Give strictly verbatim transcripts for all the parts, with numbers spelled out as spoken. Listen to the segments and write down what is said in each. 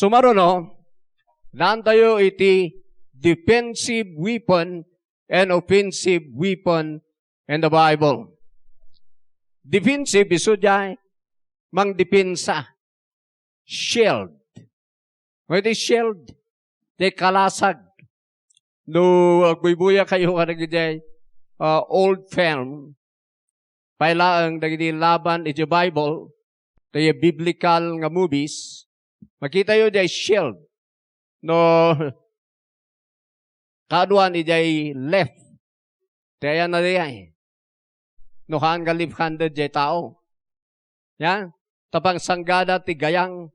Sumaruno, dantayo iti defensive weapon and offensive weapon in the Bible. Defensive, isu diay mangdepensa. Shield. Nga iti shield, ti kalasag. No agbuybuya kayo kadagiti, ah, old film, pay laeng dagiti laban iti Bible, ti biblical nga movies, makitayo diay shield. No, kaduan idiay left. Ti ayanna diay. No haan nga left-handed diay tao. Ya? Ta pangsanggada ti gayang,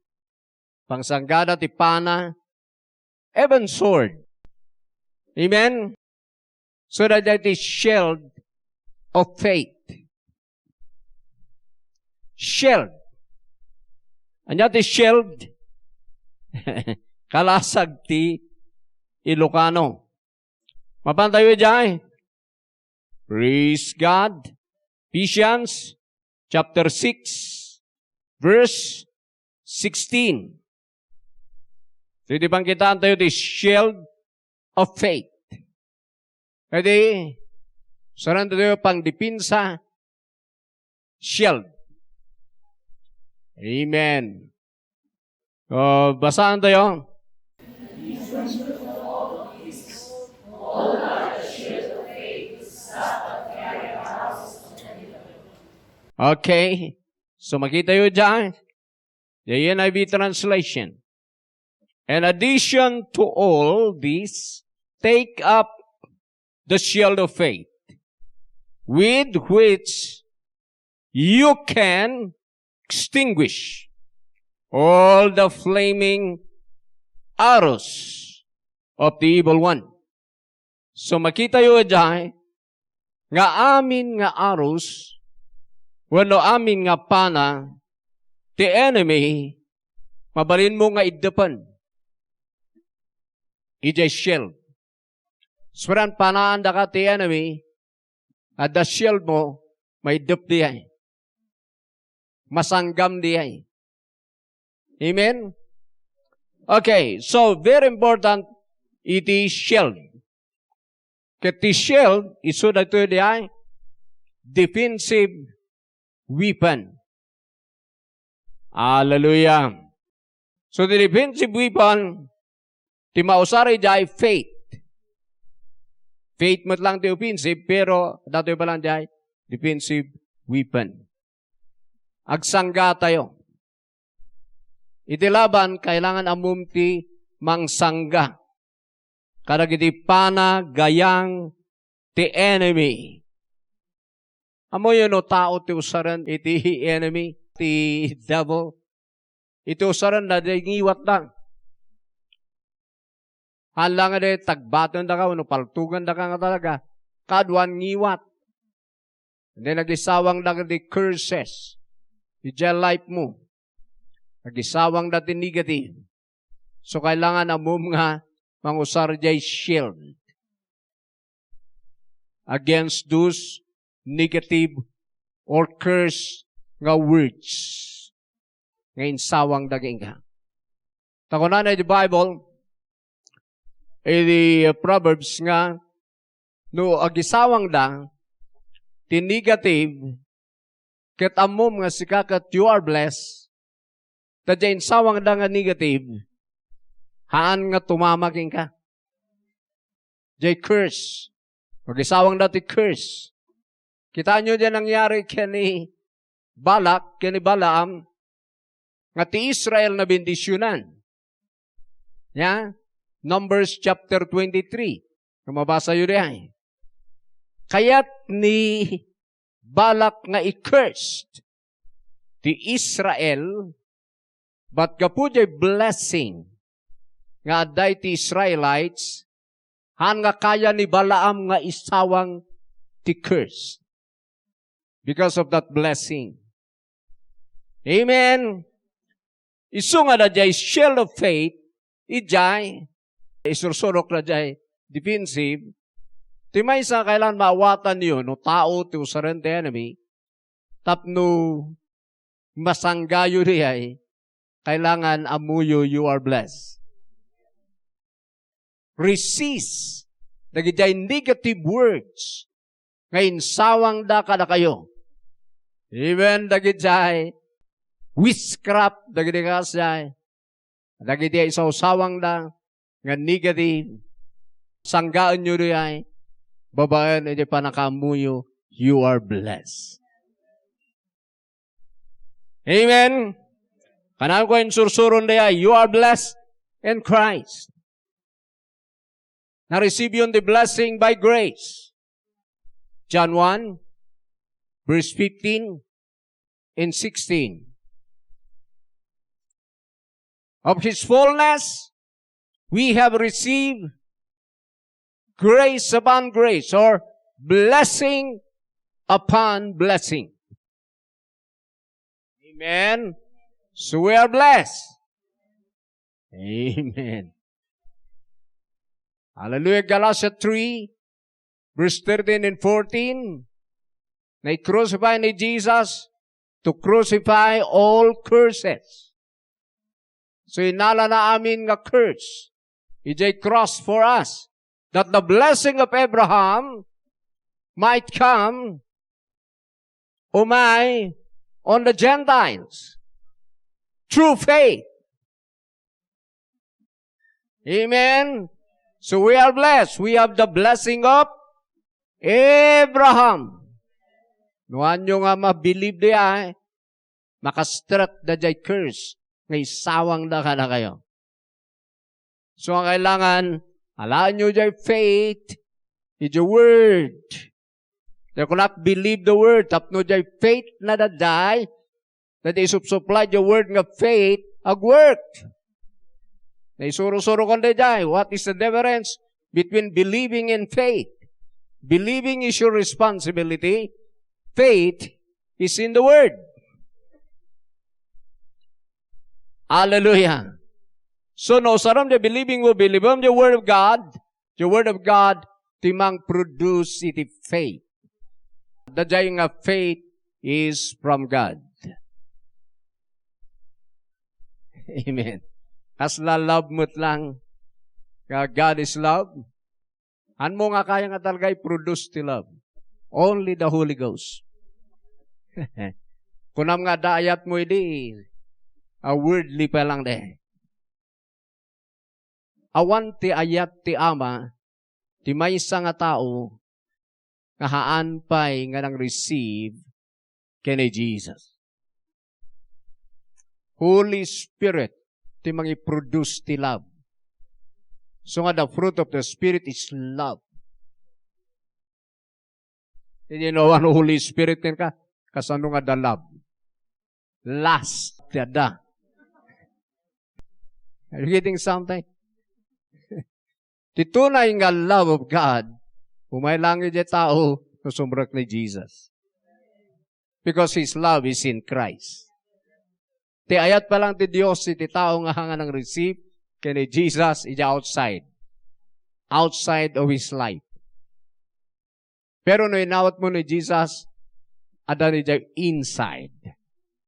pangsanggada ti pana, even sword. Amen? So, daydiay ti shield of faith. Shield. Ania ti shield? Kalasag ti Ilocano. Mapantayo idiay. Praise God. Ephesians chapter six, verse sixteen. So, iti pangkitaantayo ti shield of faith. Iti, sarantayo pangdepensa, shield. Amen. Uh, basaantayo. Okay. So, makitayo diay. The N I V translation. In addition to all this, take up the shield of faith, with which you can extinguish all the flaming arrows of the evil one. So, makitayo idiay nga amin nga arrows wenno amin nga pana ti enemy, mabalinmo nga iddepen idiay shield. Sumaran panaandaka ti enemy, adda shieldmo, maiddep diay. Masanggam diay. Amen? Okay, so very important iti shield. Ket ti shield, isu daytoy diay defensive weapon. Hallelujah. So, ti defensive weapon, ti mausar idiay faith. Faith met lang ti offensive, pero datoy pa lang diay defensive weapon. Agsanggatayo. Iti laban, kailangan ammom ti mangsangga kadagiti pana, gayang ti enemy. Ammoyo no tao ti usaren iti enemy, ti devil? Iti usarenna, di ngiwatda. Haan la nga di tagbatendaka wenno paltogandaka nga talaga, kaduan ngiwat. Then nagisawangda ti curses idiay life mo. Nagisawangda ti negative. So, kailangan ammom nga mangusar diay shield against those negative or curse nga words nga insawangda kenka. Ta kunana iti Bible, iti Proverbs nga, no agisawangda ti negative, ket ammom nga sika ket you are blessed, ta diay insawangda nga negative, haan nga tumama kenka. Diay curse. Agisawangda ti curse. Kitaenyo diay nangyari ken ni Balak, ken ni Balaam, nga ti Israel nabendisionan. Ya? Numbers chapter twenty-three. Nga mabasayo diay. Kayat ni Balak nga i-curse ti Israel, but gapu diay blessing nga adda iti Israelites, haan nga kaya ni Balaam nga isawang ti curse because of that blessing. Amen. Isu nga adda diay shield of faith, idiay, isursurok na diay defensive, ti maysa nga kailangan maawatanyo no tao ti usaren ti enemy, tapno masanggayo diay kailangan ammoyo, you are blessed. Resist dagiti negative words nga insawangda kadakayo. Even dagiti witchcraft, dagiti kasdiay, dagiti isawsawangda nga negative, sanggaenyo diay, babaen iti pannakaammoyo, you are blessed. Amen. Kananko insursuron diay, you are blessed in Christ. Na-receive yon the blessing by grace. John one, verse fifteen and sixteen. Of His fullness, we have received grace upon grace, or blessing upon blessing. Amen. So we are blessed. Amen. Hallelujah. Galatians three, verse thirteen and fourteen. Na-crucify ni Jesus to crucify all curses. So, inalana amin nga curse idiay cross for us, that the blessing of Abraham might come, umay, on the Gentiles through faith. Amen. So we are blessed. We have the blessing of Abraham. No, ania nga mabilib diay, makastrek daydiay curse nga isawangda kadakayo. So, ang kailangan, alaenyo diay faith, idiay word. Diay kunak, believe the word. Tapno diay faith na daydiay, na di isupsuplay diay word nga faith, agwork. Naisuro-surokon daydiay, what is the difference between believing and faith? Believing is your responsibility. Faith is in the word. Hallelujah. So, no, usaram diay believing mo, believem diay word of God, the word of God, ti mangproduce iti faith. Daydiay nga faith is from God. Amen. Kasla love met lang nga God is love. Haan mo nga kaya nga talaga i-produce ti love? Only the Holy Ghost. Kunam nga adda ayat mo idi, a worldly pa lang de. Awan ti ayat ti Ama, ti maysa nga tao nga haan pay nga nang-receive ken ni Jesus. Holy Spirit ti mangiproduce ti love. So nga, the fruit of the Spirit is love. Idi no awan Holy Spirit kenka, kasano nga adda love? Lust ti adda. Are you getting something? Ti tunay nga love of God, umay lang idiay tao no sumrek ni Jesus. Because His love is in Christ. Ti ayat pa lang ti Dios iti tao nga haan nga nang-receive ken ni Jesus, idiay outside. Outside of His life. Pero no inawat mo ni Jesus, adda ni diay inside.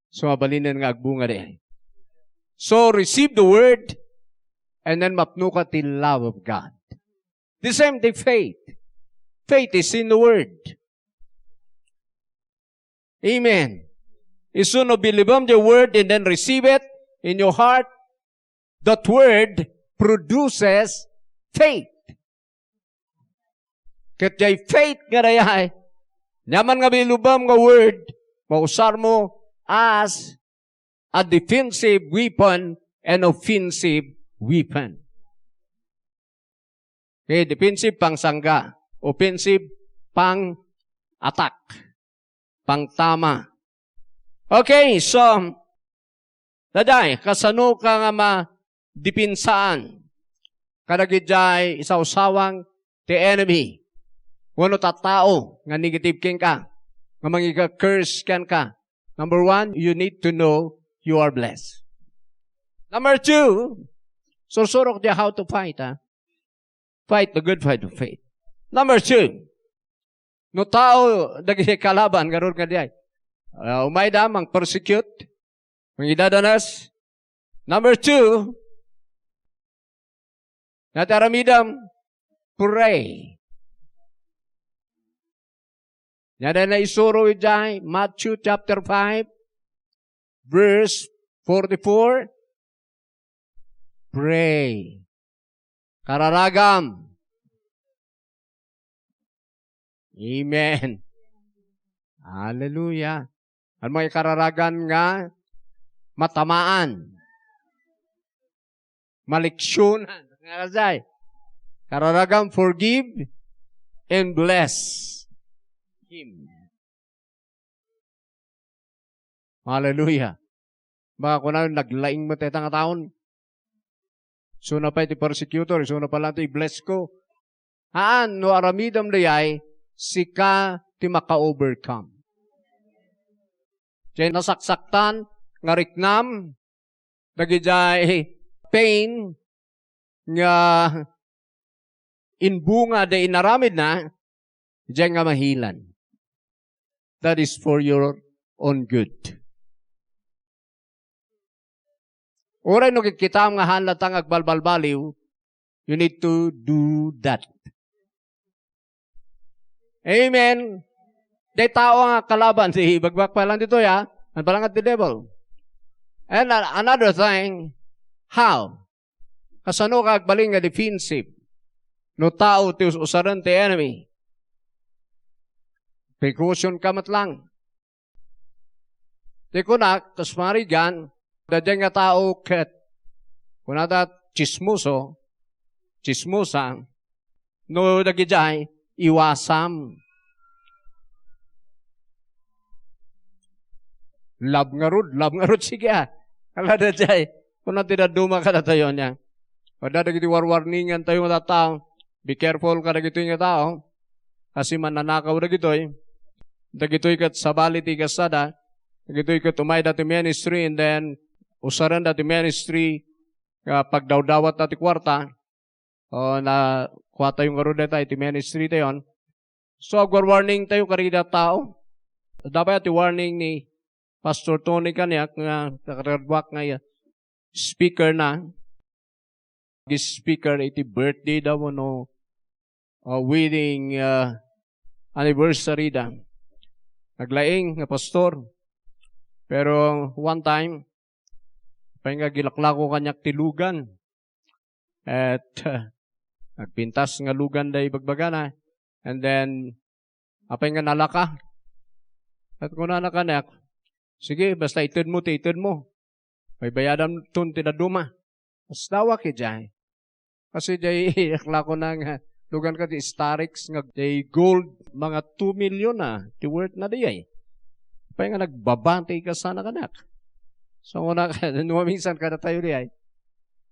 So, mabalinen nga agbunga diay. So, receive the word, and then mapnoka ti love of God. The same thing, faith. Faith is in the word. Amen. Isu no believem the word and then receive it in your heart, that word produces faith. Ket diay faith nga dayay, ania man nga bilibem nga word, mausar mo as a defensive weapon and offensive weapon. Okay, defensive, pangsangga. Offensive, pang-attack. Pangtama. Okay, so, daydiay, kasano ka nga madipensaan kadagiti isawsawang ti enemy wenno tattao nga negative kenka, nga mangiga-curse kenka? Number one, you need to know you are blessed. Number two, sursurok diay how to fight, ha? Fight the good fight of faith. Number two, no tao dagiti kalaban, ngarud nga diay, ah, umayda, mang-persecute, mangidadanas, Number two, no ti aramidem, pray. Ania ti naisuro idiay Matthew chapter five, verse forty-four. Pray. Kararagam. Amen. Hallelujah. Ano may kararagan nga matamaan? Maleksyonan. Nga kasay. Kararagan, forgive and bless him. Hallelujah. Baka kuna, naglaing met dayta nga taon. Isuna pay ti persecutor, isuna pay laeng ti i-bless ko. Haan, no aramidem dayay, sika ti maka-overcome. Diay nasaksaktan nga riknam, dagidiay pain nga imbunga da inaramidna, diay nga mahilan. That is for your own good. Uray no kikitaem nga haan latta nga agbalbalbaliw, you need to do that. Amen. Diay tao nga kalaban ti ibagbagbalang ditoy, ha? Ang balangat ti devil. And a-, another thing, how? Kasano ka agbalin nga defensive? No tao ti us-usaren ti enemy, precaution ka met lang. Ti kunak, kas marigan, daydiay nga tao ket, kunada, tsismoso, tsismosa, no dagidiay, iwasam. Love ngarud, love ngarud, sige, ah. Ala daydiay, kuna ti dadduma kadatayo nia. Adda dagiti warwarningan tayo nga tattao, be careful kadagitoy nga tao. Kasi mannanakaw dagitoy. Dagitoy ket sabali ti ikasada. Dagitoy ket umayda ti ministry and then usarenda ti ministry, ah, pagdawdawatda ti kuarta. O, na, kuatayo ngarud dayta iti ministry tayon. So, agwarwarning tayo kadagiti tao. Adda pay ti warning ni Pastor Tony kaniak nga nakagraduak nga speaker na. Guest speaker iti birthday da wenno, uh, wedding, uh, anniversary da. Naglaing nga pastor. Pero one time, apay nga agilaklako kaniak ti lugan. Et, uh, nagpintas nga lugan da ibagbagana. And then, apay nga nalaka. Et kunana kaniak, "Sige, basta itedmo ti itedmo. Paybayadamton ti dadduma." Kasdawak idiay. Kasi diay aklakona nga lugan ka ti Starix nga diay gold, mga two million na ti worth na diay. Apay nga nagbaba ti ikasana kaniak. So, kuna ka, no maminsan kadatayo diay.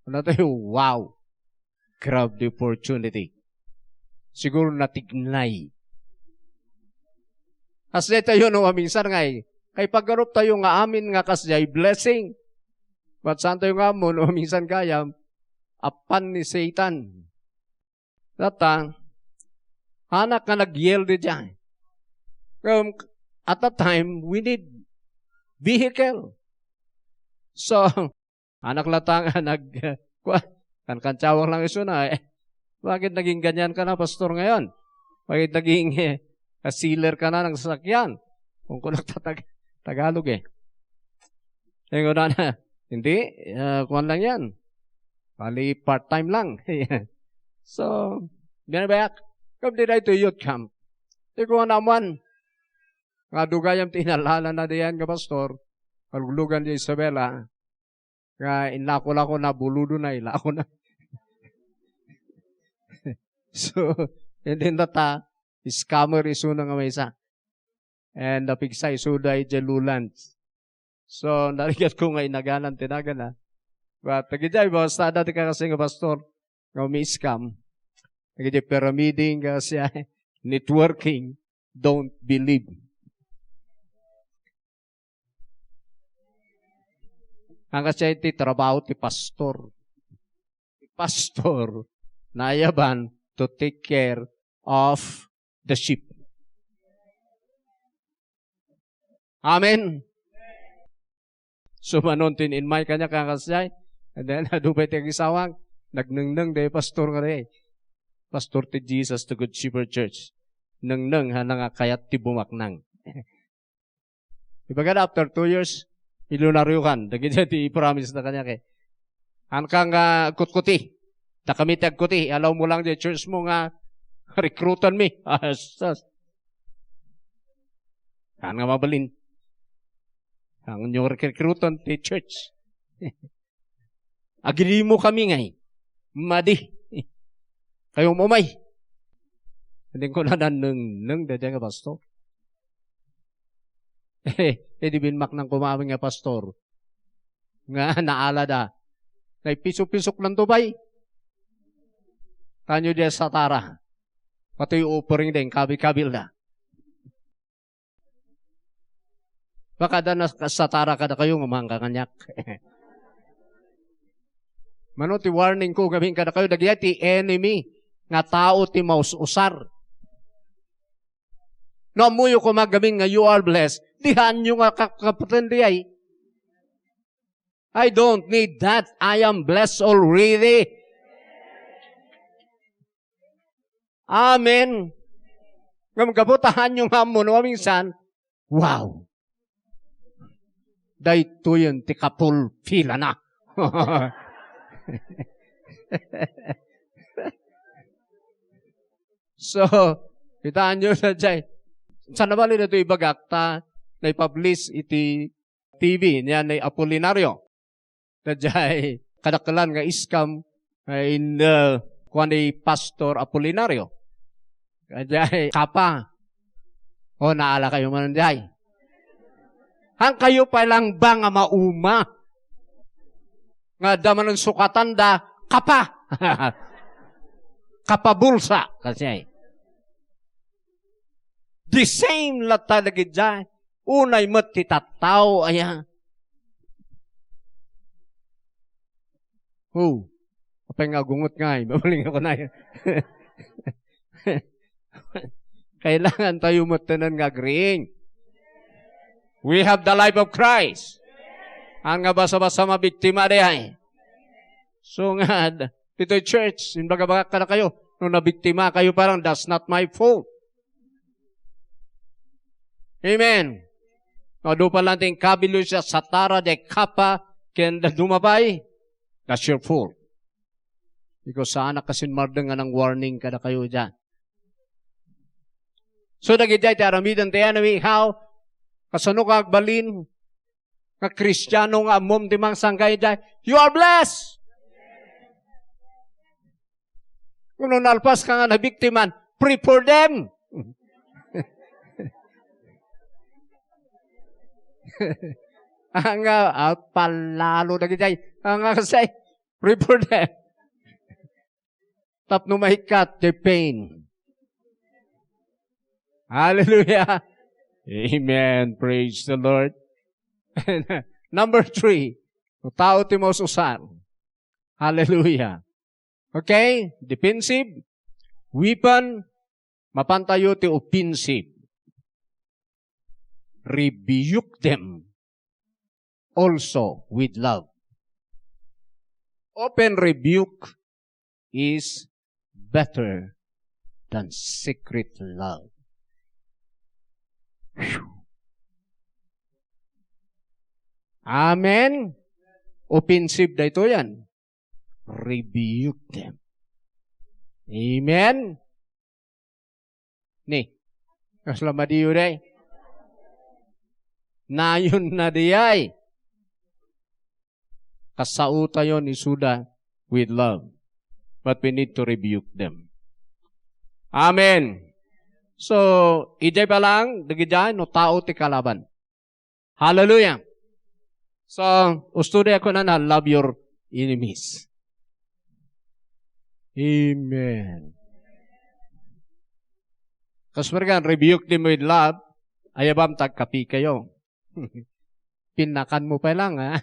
Kuna tayo, wow! Grab the opportunity. Siguro natignay. Kasdiay tayo no maminsan nga, eh, kay paggarup tayo nga amin nga kasdiay blessing. But saan tayo nga ammo no maminsan gayam, apan ni Satan. Data, anak nga nag-yield diay. Um, at that time, we need vehicle. So, anak latta nga nag-, kua, kankantsawan lang isuna, eh. Bakit naging ganyan ka na, pastor, ngayon? Bakit naging, eh, sealer ka na ng sasakyan? Kung kulang ta Tag-, Tagalog, eh. Eh, una na, hindi, ah, kuwan lang yan. Bali, part-time lang. So, binabayak. Kam di na ito youth camp. Di ko nga naman, nga dugayam ti inalala na diyan nga pastor, kaluglugan di Isabela, nga inlako-lako na, buludo na, ilako na. So, hindi na ta, scammer isuna nga maysa. And napigsa isuda idiay Lowlands. So, narigat ko nga inaganan ti nagana. But, tagidiay, basta adda ti kakasi nga pastor, nga umi-scam. Tagidiay, pyramiding, kasi, networking, don't believe. Ang kasi ti trabaho ti pastor. Ti pastor, naayaban to take care of the sheep. Amen. So, manon tin inmay kanya kakasdiay, And then, adu pay ti agisawak, nagnengneng daydi pastor nga daydi. Pastor ti Jesus, the Good Shepherd Church. Nengneng, haan nga kayat ti bumaknang. Ibagada, after two years, milionaryo kan. Dagiti ti promise na kanya kay. Haan ka nga agkutkuti. Dakami ti agkuti. Allow mo lang di church mo nga recruitan mi. Ah, sus. Haan nga mabalin. Haan nga recruitan ti church. Agidimo kami ngay. Madi. Kayo mo may. Hindi ko na nanengneng daydi nga pastor. Eh, eh, di binmaknang kumamin nga pastor. Nga naalada. Naipiso-pisok lang to bay. Kanyo di satara. Pati offering din, kabil-kabil na. Baka da nasatara kadakayo nga mangkakaniak. Mano ti warning ko gamin kadakayo, dagiti enemy nga tao ti maus-usar. No ammoyo koma gamin nga you are blessed, dihanyo nga kakapaten di ay. I don't need that. I am blessed already. Amen. Ngem gapu ta haanyo nga ammo no maminsan, wow. Daytoyen ti kapulpilana. So, kitaenyo na jay. Saan na bali na ito ibagak ta naipublish iti T V niya ni Apolinario. Dayjay kadakkelan nga scam, eh, in, uh, kuan ni Pastor Apolinario. Dayjay kapa. O, naala kayo man dayjay. Haan kayo pay lang ba nga mauma? Nga adda manen sukatan da, kapa. Kapabulsa, kasi. The same latta dagiti unay met ti tattao, aya. Oh, apay nga agungot ngay, mabaling ako na. Kailangan tayo met tanan nga agriing. We have the life of Christ. Haan nga basa-basa mabiktima di ay. So nga, ditoy church, imbagabagak kadakayo, no nabiktima kayo, parang, "That's not my fault." Amen. No, adu pay lang ti inkabilio siya, satara, di kapa, ken da dumapay, that's your fault. Because saan a kasin mardeng nga nang-warning kadakayo dyan. So, dagiti ay ti aramiden ti enemy, how? Kasano ka agbalin nga Kristiano nga ammom ti mangsangkay dyan? You are blessed! Kung nalpas ka nga nabiktiman, pray for them. Anga, ah, palalo dagiti ay. Anga kasi, pray for them. Tapno maikkat ti pain. Hallelujah. Amen. Praise the Lord. Number three, tao ti maus-usar. Hallelujah. Okay? Defensive, weapon, mapantayo ti offensive. Rebuke them also with love. Open rebuke is better than secret love. Whew. Amen. Offensive daytoy yan. Rebuke them. Amen. Ni, kasla madiyo day. Nayon na di ay. Kasaotayon isuda with love. But we need to rebuke them. Amen. So, idiay pa lang, dagiti ay, no tao ti kalaban. Hallelujah. So, usto di ako na, love your enemies. Amen. Kas merkan, rebuke them with love. Ayabam, tagkapi kayo. Pinakan mo pa lang, ha?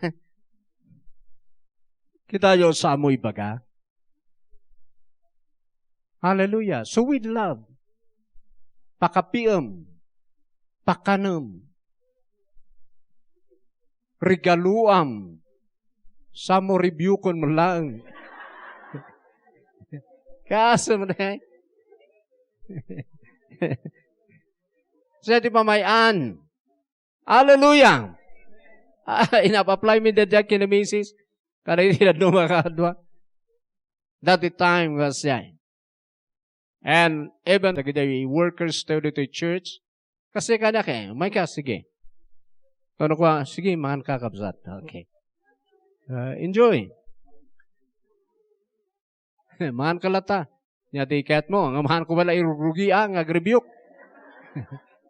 Kita yo sa mo ibaga. Hallelujah. So with love, pakapiem, pakanem, regaluam, Samo rebuke-on mo laeng. Kaso mo na. Sa ti pamay-an. Hallelujah! Ah, inap-apply mi daydiay ken ni misis. Kada iti daduma kadua. That the time was, yeah. And even dagiti workers tayo dito church, kasi kanya kay, may ka, sige. Ano ko, sige, mangan ka, kabsat. Okay. Uh, enjoy. Mangan ka lata. Nya ti ket mo, nga mangan ko wala irurugi, ah, nga agrebuke.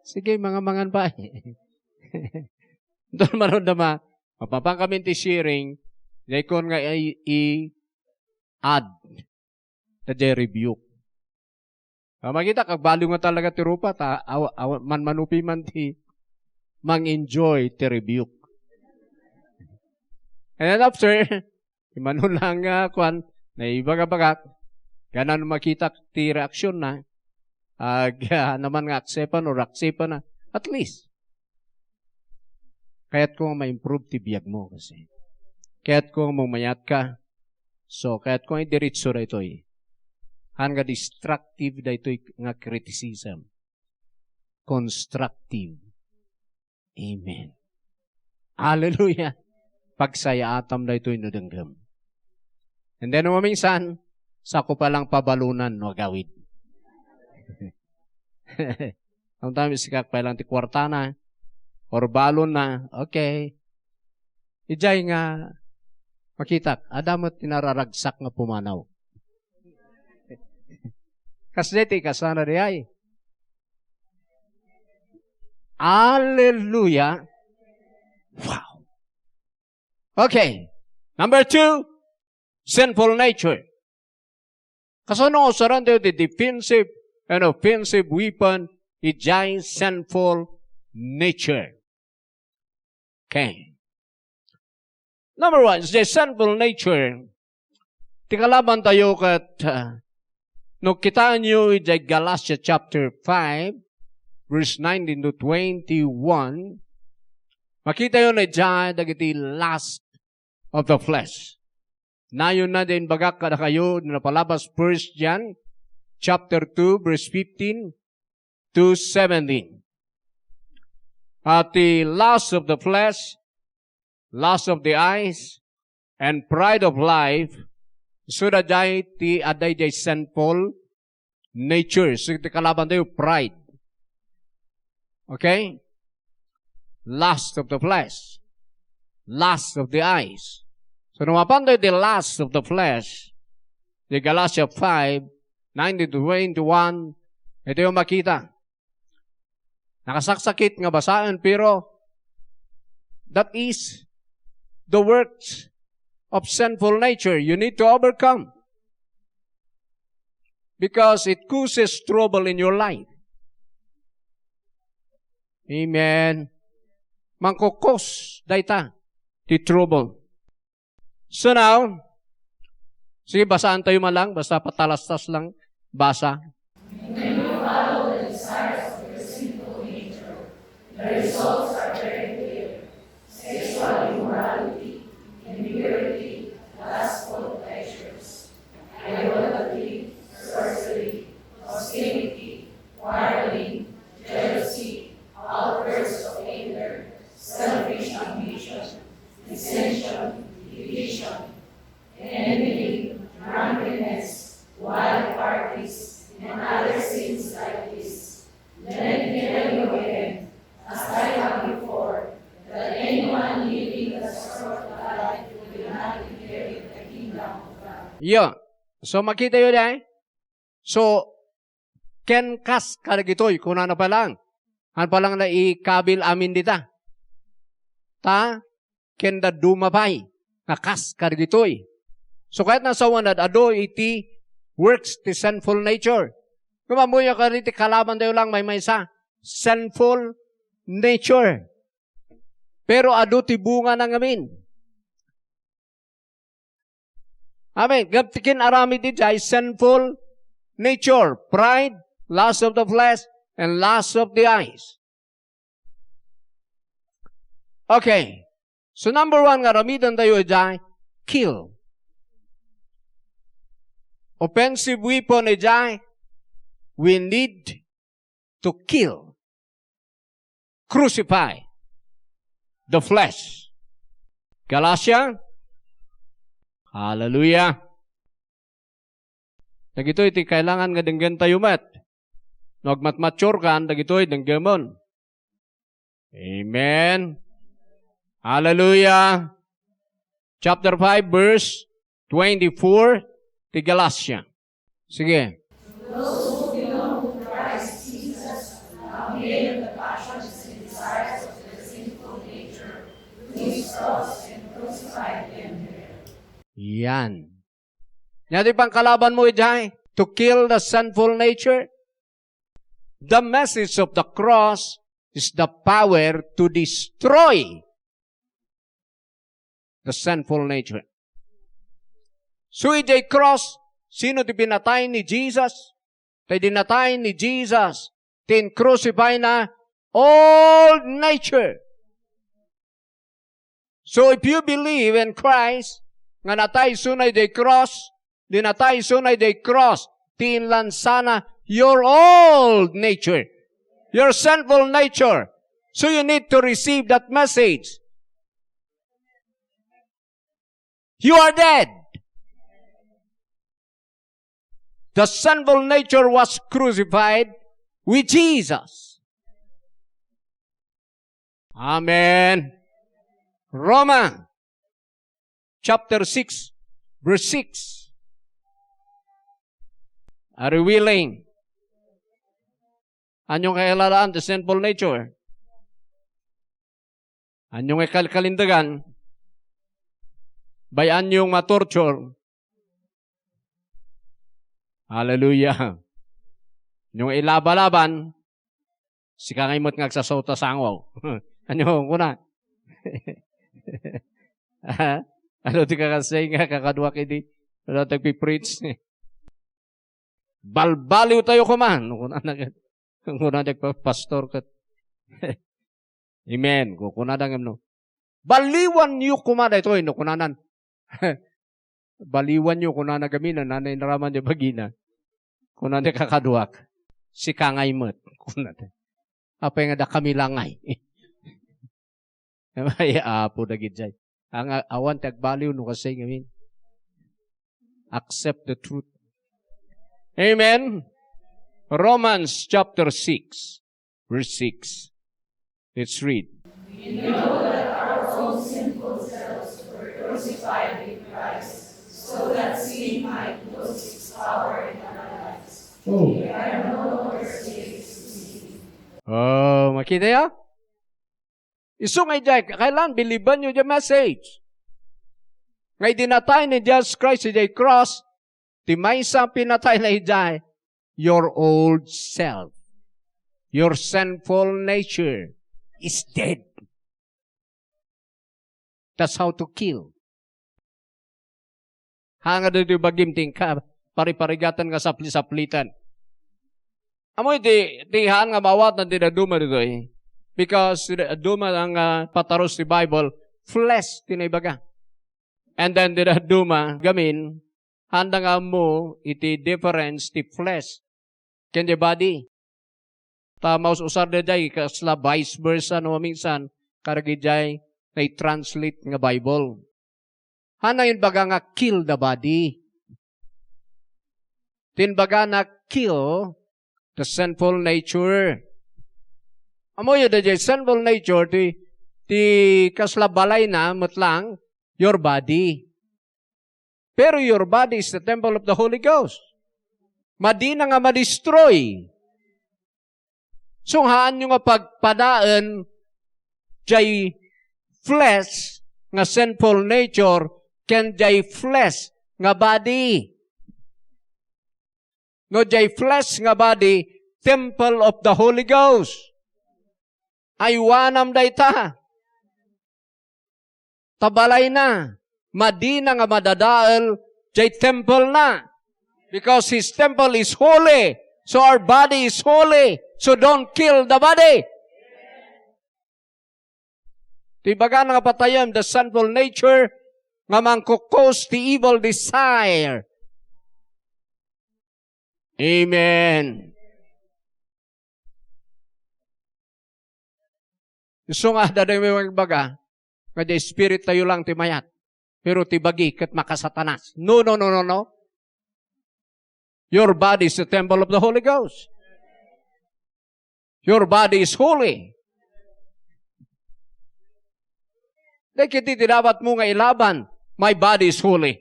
Sige, mangan-mangan pa. Doon maron naman, mapapan kami ti sharing, daikon nga i-, i-add. Daydiay rebuke. Ah, makita, kagbaliw nga talaga ti rupa, ta, aw-, aw-, man manupi man ti mang-enjoy ti rebuke. And then after, imano lang nga, kuan, naibagabagak, ganan makita ti reaksyon na, ag, ah, naman nga accept-an or accept-an na, at least, kayat ko nga ma-improve ti biag mo kasi. Kayat ko nga mamayat ka. So, kayat ko nga idiretso daytoy. Haan nga destructive daytoy nga criticism. Constructive. Amen. Hallelujah. Pagsayaatam daytoy no denggem. And then, maminsan, sako pa lang pabalonan no agawid. Sometimes, sikak pa lang ti kuartana, or balon na, okay. Idiay nga makitak, adda met ti nararagsak nga pumanaw. Kasdiay ti ikasana diay. Hallelujah. Wow. Okay. Number two, sinful nature. Kasano nga usaranda ti defensive and offensive weapon idiay sinful nature? Okay. Number one, the sinful nature. Ti kalabantayo ket, ah, no kitaenyo idiay Galatia chapter five, verse nineteen to twenty-one, makitayo na idiay dagiti lust of the flesh. Nayon na din bagak kadakayo, napalabas First John chapter two, verse fifteen to seventeen. At the lust of the flesh, lust of the eyes, and pride of life, isu daydiay ti adda idiay sinful nature. So, ti kalabantayo, pride. Okay? Lust of the flesh. Lust of the eyes. So, no mapantayo ti lust of the flesh, di Galatia five, nineteen to twenty-one, itoy makita. Nakasaksakit nga basaen, pero that is the works of sinful nature. You need to overcome. Because it causes trouble in your life. Amen. Mangkukos dayta ti trouble. So now, sige, basaan tayo man lang, basta patalastas lang, basa. When you follow the desires of your sinful nature, the results are very clear. Sexual immorality, impurity, lustful pleasures, idolatry, sorcery, hostility, quarreling, jealousy, outbursts of anger, selfish ambition, dissension, division, envy, drunkenness, wild parties, and other sins like this. Let me tell you again, as I have before, that anyone living that sort of life will not inherit the kingdom of God. Yeah. So, makita yun, eh? So, ken kas kadagitoy, kunana pa lang. Ano pa lang na ikabil amin dita? Ta, ken dadduma pay, nga kas kadagitoy. So, kayat nasawan ad-, adu iti works ti sinful nature. Kumambuya ka iti kalaban tayo lang may maysa. Sinful nature. Pero adu ti bunga na ngamin. Amen. Ngem ti kin-aramid idiay sinful nature, pride, lust of the flesh, and lust of the eyes. Okay. So number one nga aramiden tayo idiay, kill. Offensive weapon idiay, we need to kill, crucify the flesh. Galatia? Hallelujah. Dagitoy ti kailangan nga denggentayo met. No agmatmature kan, dagitoy denggemon. Amen. Hallelujah. Chapter five, verse twenty-four, ti Galatia. Sige. Those who belong to Christ Jesus have made the passions and desires of their sinful nature, which cross and crucified them there. Yan. Nia ti pangkalabanmo idiay, to kill the sinful nature. The message of the cross is the power to destroy the sinful nature. So, idiay cross, sino ti pinatay ni Jesus? Ti dinatay ni Jesus, ti in-crucify na old nature. So if you believe in Christ, nga natay isuna idiay cross, dinatay isuna idiay cross, ti inlansana your old nature, your sinful nature. So you need to receive that message. You are dead. The sinful nature was crucified with Jesus. Amen. Roma chapter six, verse six. Are you willing? Ania nga ilalaan ti sinful nature? Ania nga kalkalindagan? Bay-anyo nga torture? Hallelujah. Ania nga ilabalaban? Sika ngay met nga agsasao ta sango. Ania kuna? Ania ti kakasay nga kakaduak idi? Ania ti agpi-preach? Balbaliwtayo koma, no kunana ket. Kuna dagiti pastor ket. Amen. Kukunada ngem no, "Baliwanyo koma daytoy," no kunanan. "Baliwanyo," kunana gamin, nanay naraman ti bagina. Kunana kakaduak, "Sika ngay met," kunana. "Apay nga dakami la ngay?" Ay, Apo, dagidiay. Ang a-, awan ti agbaliw no kasay ngamin. Accept the truth. Amen. Romans chapter six, verse six. Let's read. We know that our own sinful selves were crucified with Christ, so that sin might lose its power in our lives. Oh. We are no longer slaves to sin. Oh, makita ya? Isu nga idiay, kailangan believe-anyo diay message. Nga idi natay ni Jesus Christ idiay cross, ti maysa a pinatay na idiay, your old self, your sinful nature is dead. That's how to kill. Haan nga ditoy bagim ti inka pariparigatan nga sapli-saplitan. Ammo iti, ti haan nga maawatan ti dadduma ditoy. Because ti dadduma nga, ah, patarus ti Bible, flesh ti naibaga. And then ti dadduma gamin, haanda nga ammo iti difference ti flesh ken the body. Ta maus-usar daydiay kasla vice versa no maminsan, kadagidiay nai-translate nga Bible. Haan nga imbaga nga kill the body. Ti imbagana, kill the sinful nature. Ammoyo daydiay sinful nature, ti, ti kasla balayna met lang, your body. Pero your body is the temple of the Holy Ghost. Madina nga madestroy. Sunghaanyo nga pagpadaen jay flesh nga sinful nature ken jay flesh nga body. No jay flesh nga body, temple of the Holy Ghost. Aywanam dayta. Ta balayna, madina nga madadael jay temple na. Because his temple is holy. So our body is holy. So don't kill the body. Ti ibagana nga patayen, the sinful nature, nga mangkukus ti evil desire. Amen. Isu nga adda daytoy nga agbaga nga diay spirit tayo lang ti mayat, pero ti bagi ket makasatanas. No, no, no, no, no. Your body is the temple of the Holy Ghost. Your body is holy. Dagiti ti dapat mo nga ilaban, "My body is holy."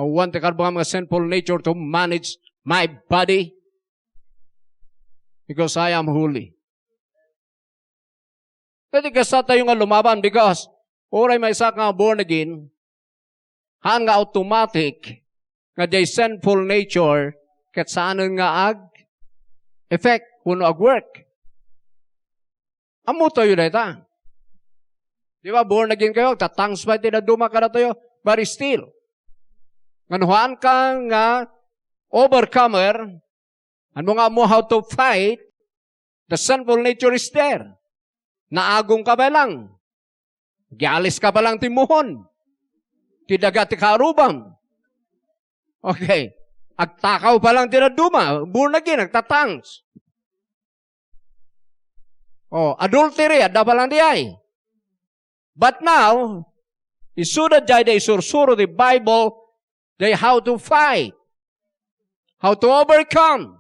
Awan ti karbongan nga sinful nature to manage my body because I am holy. Pwede kasta tayo nga lumaban because uray maysa ka nga born again, haan nga automatic nga diay sinful nature ket saanen nga ag-effect wenno ag-work. Ammo tayo dayta. Di ba, born again kayo, agtatangs pay ti dadduma kadatayo, but still. Ngano, haan ka nga overcomer, haan mo nga ammo how to fight, the sinful nature is there. Naagong ka pa lang. Agialis ka pa lang ti immuhon. Ti daga ti kaarubam. Okay. Agtakaw pa lang ti dadduma. Born again, agtatangs. Oh, adultery, adda pa lang diay. But now, isuda diay da isursuro ti Bible, diay how to fight, how to overcome.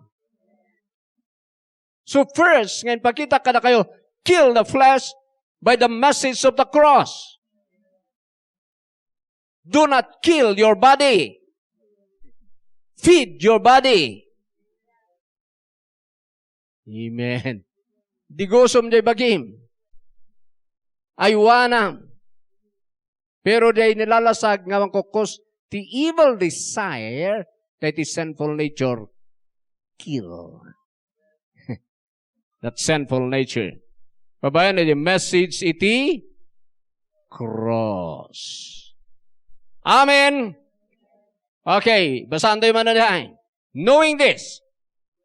So first, nga ipakita kadakayo, kill the flesh by the message of the cross. Do not kill your body. Feed your body. Amen. Digusom diay bagim. Aywanam. Pero diay nilalasag nga mangkukus ti evil desire, daytoy sinful nature, kill that sinful nature. Babaen iti message iti cross. Amen. Okay, basaantayo man na diay. Knowing this,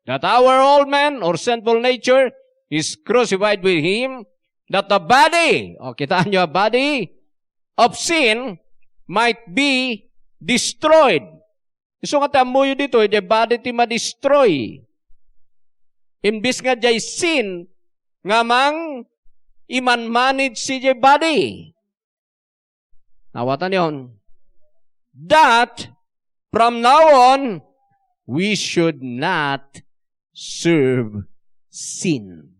that our old man or sinful nature is crucified with him, that the body, o, kitaenyo, body of sin might be destroyed. Isu nga ti ammoyo ditoy, diay body ti ma-destroy. Imbes nga diay sin nga mang-imanmanage iti diay body. Nawatanyon. That from now on, we should not serve sin.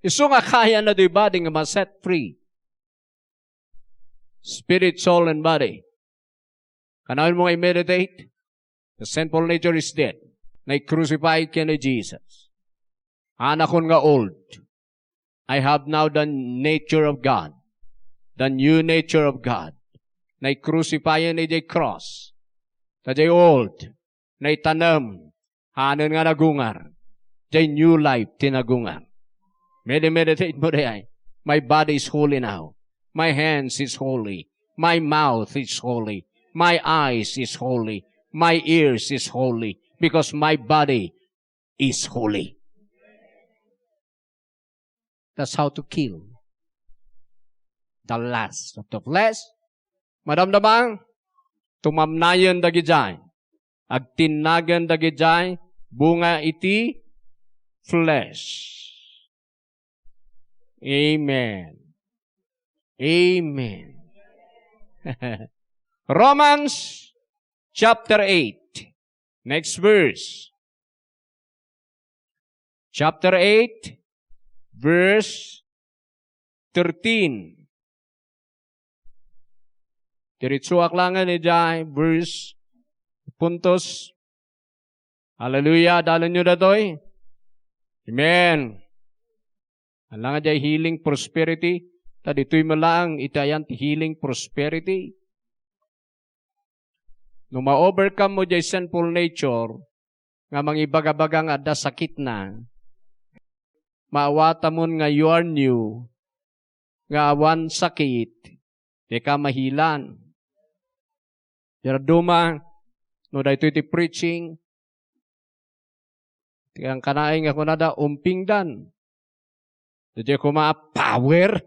Isu nga kayatna diay body nga ma-set free. Spirit, soul, and body. Kanayon mo nga i-meditate. The sinful nature is dead. Naikrusified ken ni Jesus. Haanakon nga old. I have now the nature of God. The new nature of God. Naikrusified iti cross. Ta diay old. Naitanem. Haanen nga nagungar. Diay new life ti nagungar. Medi-, meditate mo diay. My body is holy now. My hands is holy. My mouth is holy. My eyes is holy. My ears is holy. Because my body is holy. That's how to kill the lust of the flesh. Madamdama, tumamnayen dagidiay. Agtinnagen dagidiay bunga iti flesh. Amen. Amen. Romans chapter eight. Next verse. Chapter eight, verse thirteen. Diretsoak laengen idiay verse puntos. Hallelujah. Dalenyo datoy. Amen. Ania nga diay healing prosperity? Ta ditoy met laeng iti ayan ti healing prosperity. No ma-overcome mo diay sinful nature nga mangibagabaga nga adda sakitna, maawatamon nga you are new, nga awan sakit, dika mahealan. Diay dadduma, no daytoy ti preaching, ti kankanaay nga kunada, umpingdan. Diay koma a power.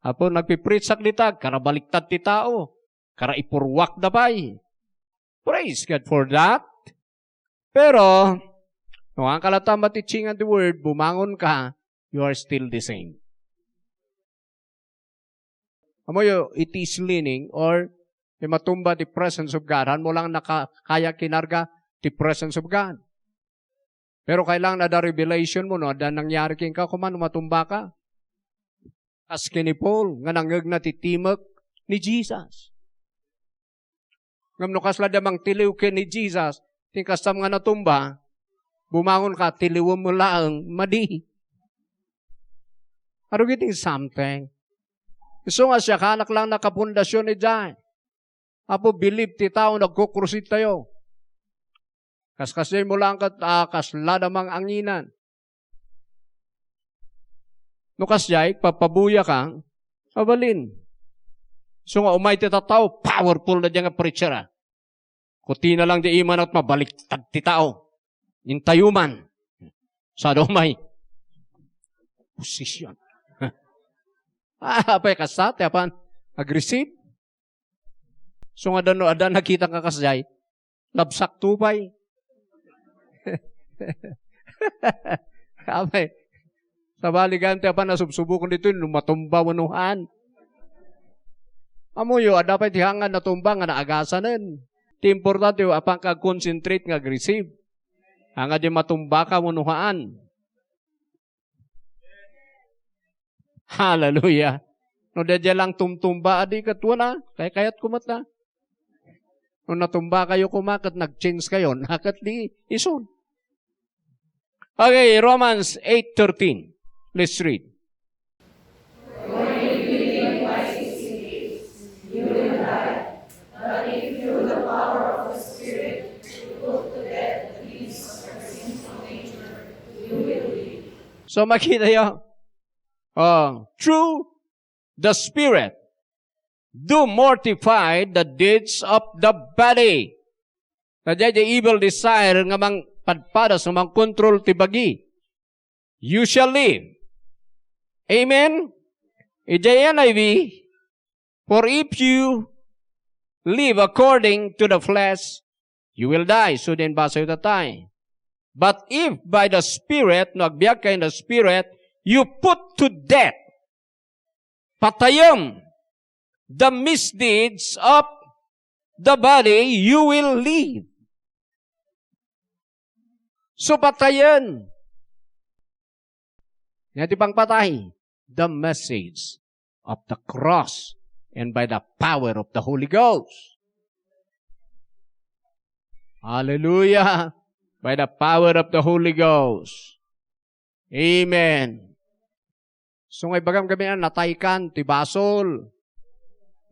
Apo, nagpipreachak dita, kara baliktad ti tao. Kara ipurruakda pay. Praise God for that. Pero, no kankana latta ma-teachingan ti word, bumangon ka, you are still the same. Amoyo, it is leaning or ti matumba ti presence of God. Hanmo lang naka-, kaya kinarga ti presence of God. Pero kailangan adda revelation mo, no? Adda nangyari kenka, kuman, matumba ka. Kas ken ni Paul, nga nangngegna ti timek ni Jesus. Ngem no kasla da mangtiliw ken ni Jesus, ti kastam nga natumba, bumangon ka, tiliwem mo laeng, madi. Are you getting something? Isu nga siak, anak lang nakapundasion idiay. Apo, bilib ti tao, nagkukrusade tayo. Kaskasdiay mo lang ket, ah, kasla da manganginan. No kasdiay, papabuya ka, abalin. So nga, umay ti tattao, powerful na diyan nga preacher, ah. Kutina lang di imanat, mabaliktad ti tao. Intayo man. Sa daw may position. Ah, apay kasta, ti apan, agresibo. So nga, no adda nakita nga kasdiay, labsak to pay. Apay, sabaligan ti apan nasubsubukon ditoy, no matumba wenno haan. Amoyo, adda pay ti hangad natumba nga naagasanen. Ti importante, apan ka concentrate nga agresibo. Hangad di matumba ka wenno haan. Hallelujah. No, daydiay lang tumtumba, adi ket wen a, kaykayatko met la. No, natumba kayo koma, ket nag-change kayo, na ket di isun. Okay, Romans eight thirteen. Let's read. So, makita yo, oh, through the Spirit, do mortify the deeds of the body. Daydiay di evil desire nga mangpadpadas, nga mangkontrol ti bagi. You shall live. Amen? Idiay N I V, for if you live according to the flesh, you will die. So din, basa yu tatay. But if by the Spirit, no agbiag kayo in the Spirit, you put to death, patayem, the misdeeds of the body, you will live. So, patayen. Nga ti pangpatay, the message of the cross and by the power of the Holy Ghost. Hallelujah. By the power of the Holy Ghost. Amen. So nga ibagam kami, ah, nataykan ti basol.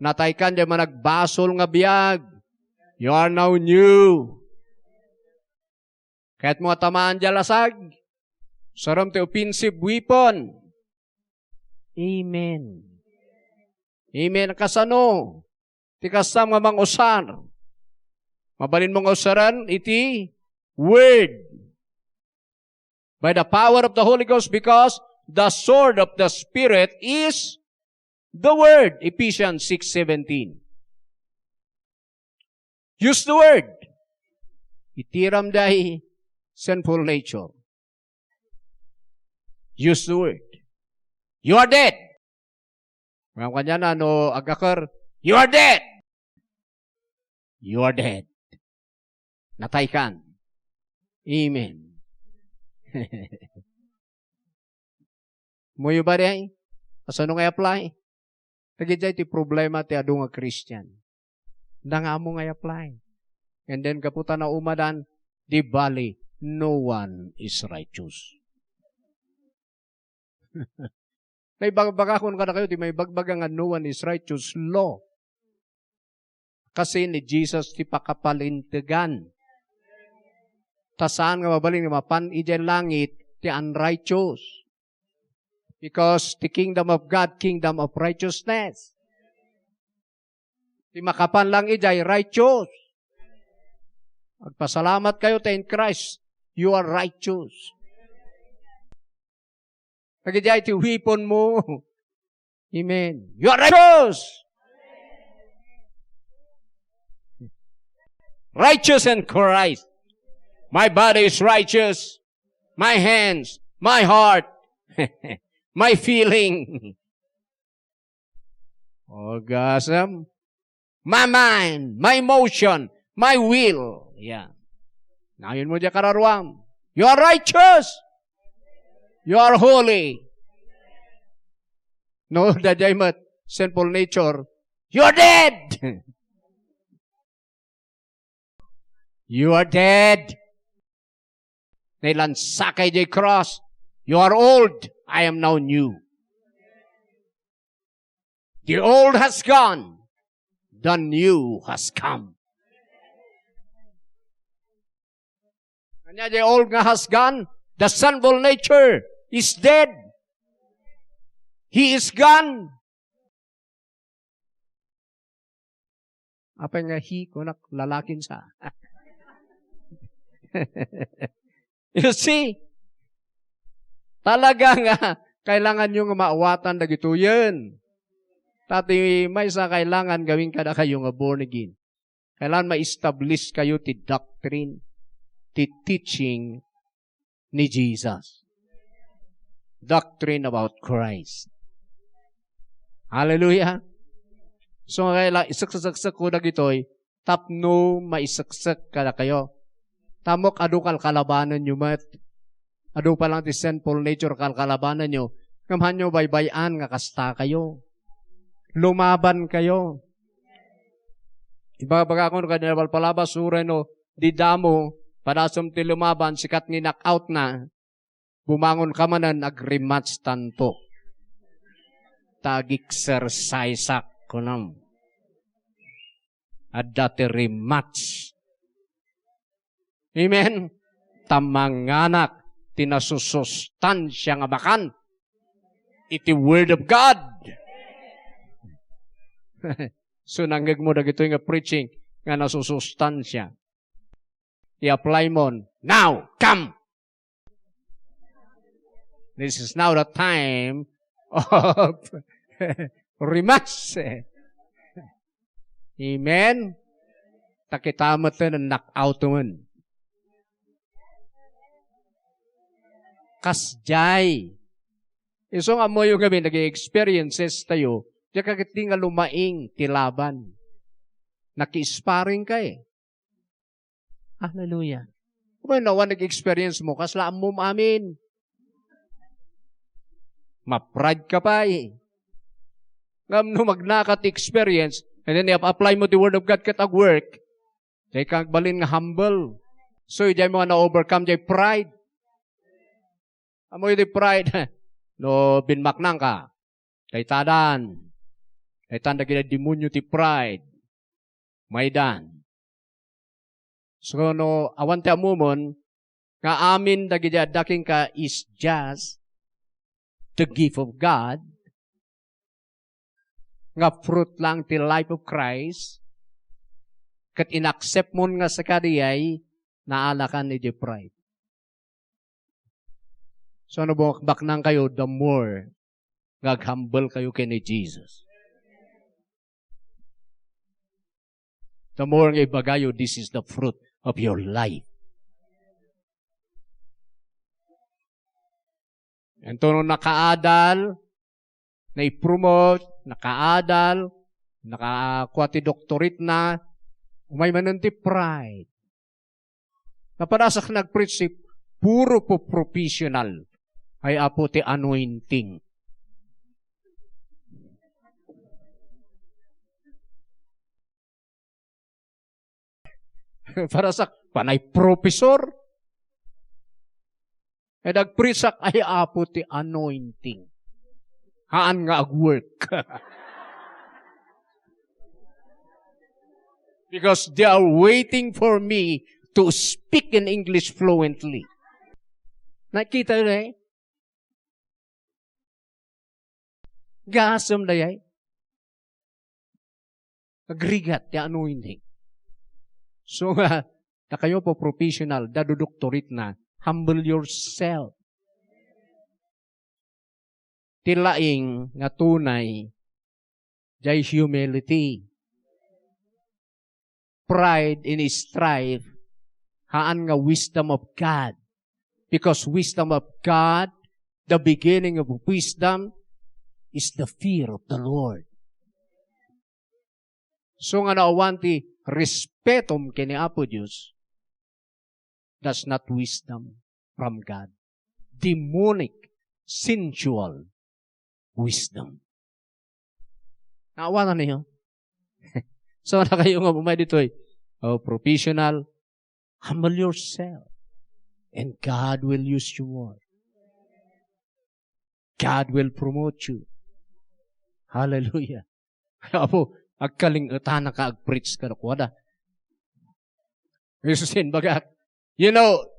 Nataykan diay managbasol nga biag. You are now new. Kayatmo a tamaan diay lasag, usarem ti offensive weapon. Amen. Amen. Kasano ti kastam nga mangusar? Mabalinmo nga usaren iti Word. By the power of the Holy Ghost, because the sword of the Spirit is the Word. Ephesians six seventeen. Use the Word. Itiram diay sinful nature. Use the Word. You are dead. Ngem kaniana, no agaker, "You are dead! You are dead! Nataykan!" Amen. Ammoyo ba diay? Kasano nga i-apply? Dagiti diay ti problema ti adu nga Christian. Nangammo nga i-apply. And then, gapu ta naumadan, di bali, no one is righteous. Naibagbagakon kadakayo ti maibagbaga nga no one is righteous law. Kasi ni Jesus ti pakapalintegan. Ta saan nga mabalin nga mapan idiay langit ti unrighteous. Because the kingdom of God, kingdom of righteousness. Ti makapan lang idiay righteous. Agpasalamat kayo ta in Christ, you are righteous. Dagiti diay ti weapon mo. Amen. You are righteous. Righteous in Christ. My body is righteous. My hands, my heart, my feeling. Oh, gasam. My mind, my emotion, my will. Yeah. Nayon mo diay kararuam. You are righteous. You are holy. No, daydiay met, sinful nature. You are dead. You are dead. Nailansaka idiay cross. You are old. I am now new. The old has gone. The new has come. Ania, the old nga has gone, the sinful nature is dead. He is gone. Apay nga he, kunak, lalakin sa. You see? Talaga nga, kailangan nyo nga maawatan dagitoyen. Tati maysa kailangan gawin kadakayo nga born again. Kailangan ma-establish kayo ti doctrine, ti teaching ni Jesus. Doctrine about Christ. Hallelujah. So, kailangan iseksek-seksek ko dagitoy tapno maiseksek kadakayo. Tamok adu kalkalabanenyo met. Adu pa lang ti sinful nature kalkalabanenyo. Ngem hanyo baybay-an nga kasta kayo. Lumaban kayo. Ibagbaga ko, no, kadi napalpalabas, uray no, di damo, padasem ti lumaban, sikat nga knock out na, bumangon ka manen, agrematch tanto. Ta ag-exercise-ak, kunam. Adda ti rematch. Amen? Ta manganak ti nasusustansia nga makan iti Word of God. So, nangngegmo dagitoy nga preaching nga nasusustansia. I-apply mo. Now, come! This is now the time of rematch. Amen? Ta kita met ti knock out men. Kasdiay. Isu nga ammoyo ngamin, nag-experiences tayo, diak ket ti nga lumaing ti laban. Naki-sparring ka eh. Hallelujah. Kung no, awan nag-experience mo, kasla ammom amin. Ma-pride ka pay. Ngem no magnaka ti experience, and then i-apply mo ti Word of God ket ag-work, diay ka agbalin nga humble. So, diay mo nga na-overcome diay pride. Ammoyo ti pride. No, binmaknang ka. Daytadan. Daytan dagiti demonio ti pride. Maydan. So, no, awan ti ammomon, nga amin dagiti adda kenka is just the gift of God, nga fruit lang ti life of Christ, ket inaccept mon nga sika diay, naalakan iti pride. So, no, baknang kayo, the more nga ag-humble kayo ken ni Jesus. The more nga ibagayo, this is the fruit of your life. Ento no nakaadal, nai-promote, nakaadal, nakakua ti doctorate na, umay manen ti pride. Napadasak nag-preach ti puro po professional. Ay, Apo, ti anointing. Para sa panay professor. Eh, nag-preach-ak, ay, Apo, ti anointing. Haan nga ag-work. Because they are waiting for me to speak in English fluently. Nakita na eh. Gasem dayay. Agrigat ti anointing. So nga, dakayo po professional, dadu doctorate na, humble yourself. ti laing nga tunay, jay humility. Pride and strife, haan nga wisdom of God. Because wisdom of God, the beginning of wisdom is the fear of the Lord. So nga no awan ti respetom ken ni Apo Dios, that's not wisdom from God. Demonic, sensual wisdom. Naawanan niyo? So, na kayo nga umay ditoy. Oh, professional. Humble yourself. And God will use you more. God will promote you. Hallelujah. Apo, agkalingetan ka agpreach kadakuada. Yesus in bagak. You know,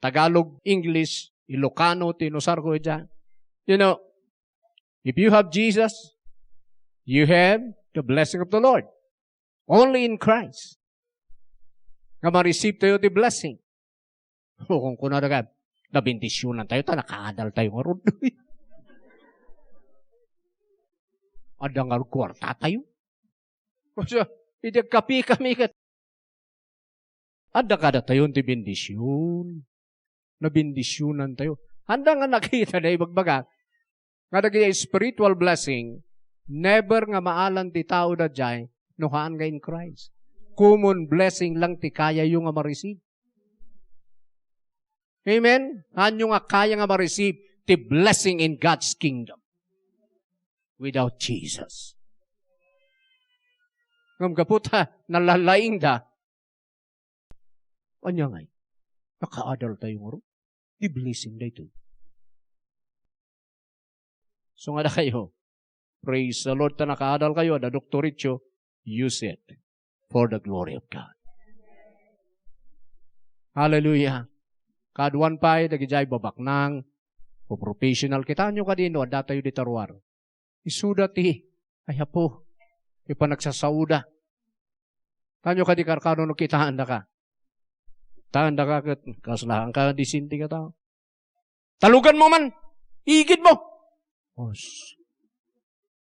Tagalog, English, Ilocano, ti inusar ko ija. You know, if you have Jesus, you have the blessing of the Lord. Only in Christ. Nga ma-receive tayo ti blessing. O kung kunada ka, nabendisyunan tayo, ta nakaadal tayo ngarud. Adda nga kuwarta tayo. O siya, idi agkapi kami ket. Adda kada tayo ti bendisyun. Nabendisyunan tayo. Anda nga nakita na ibagbaga, nga dagiti spiritual blessing, never nga maalan ti tao daydiay no haan nga in Christ. Common blessing lang ti kayayo nga ma-receive. Amen? Haanyo nga kaya nga ma-receive ti blessing in God's kingdom without Jesus. Ngem gapu ta nalalaingda, ania ngay? Nakaadal tayo ngarud. Di blessing daytoy. So nga da kayo, praise the Lord, ta nakaadal kayo, adda doktorityo, use it for the glory of God. Hallelujah. Kaaduan pay, dagidiay babaknang, o professional, kitaenyo kadi no adda tayo dita ruar. Isuda ti, ay, Apo, ti panagsasaoda. Tanyo kadi karkano no kitaendaka. Taendaka ket kasla, haanka disente nga tao. Talugan mo man. Igid mo. Os.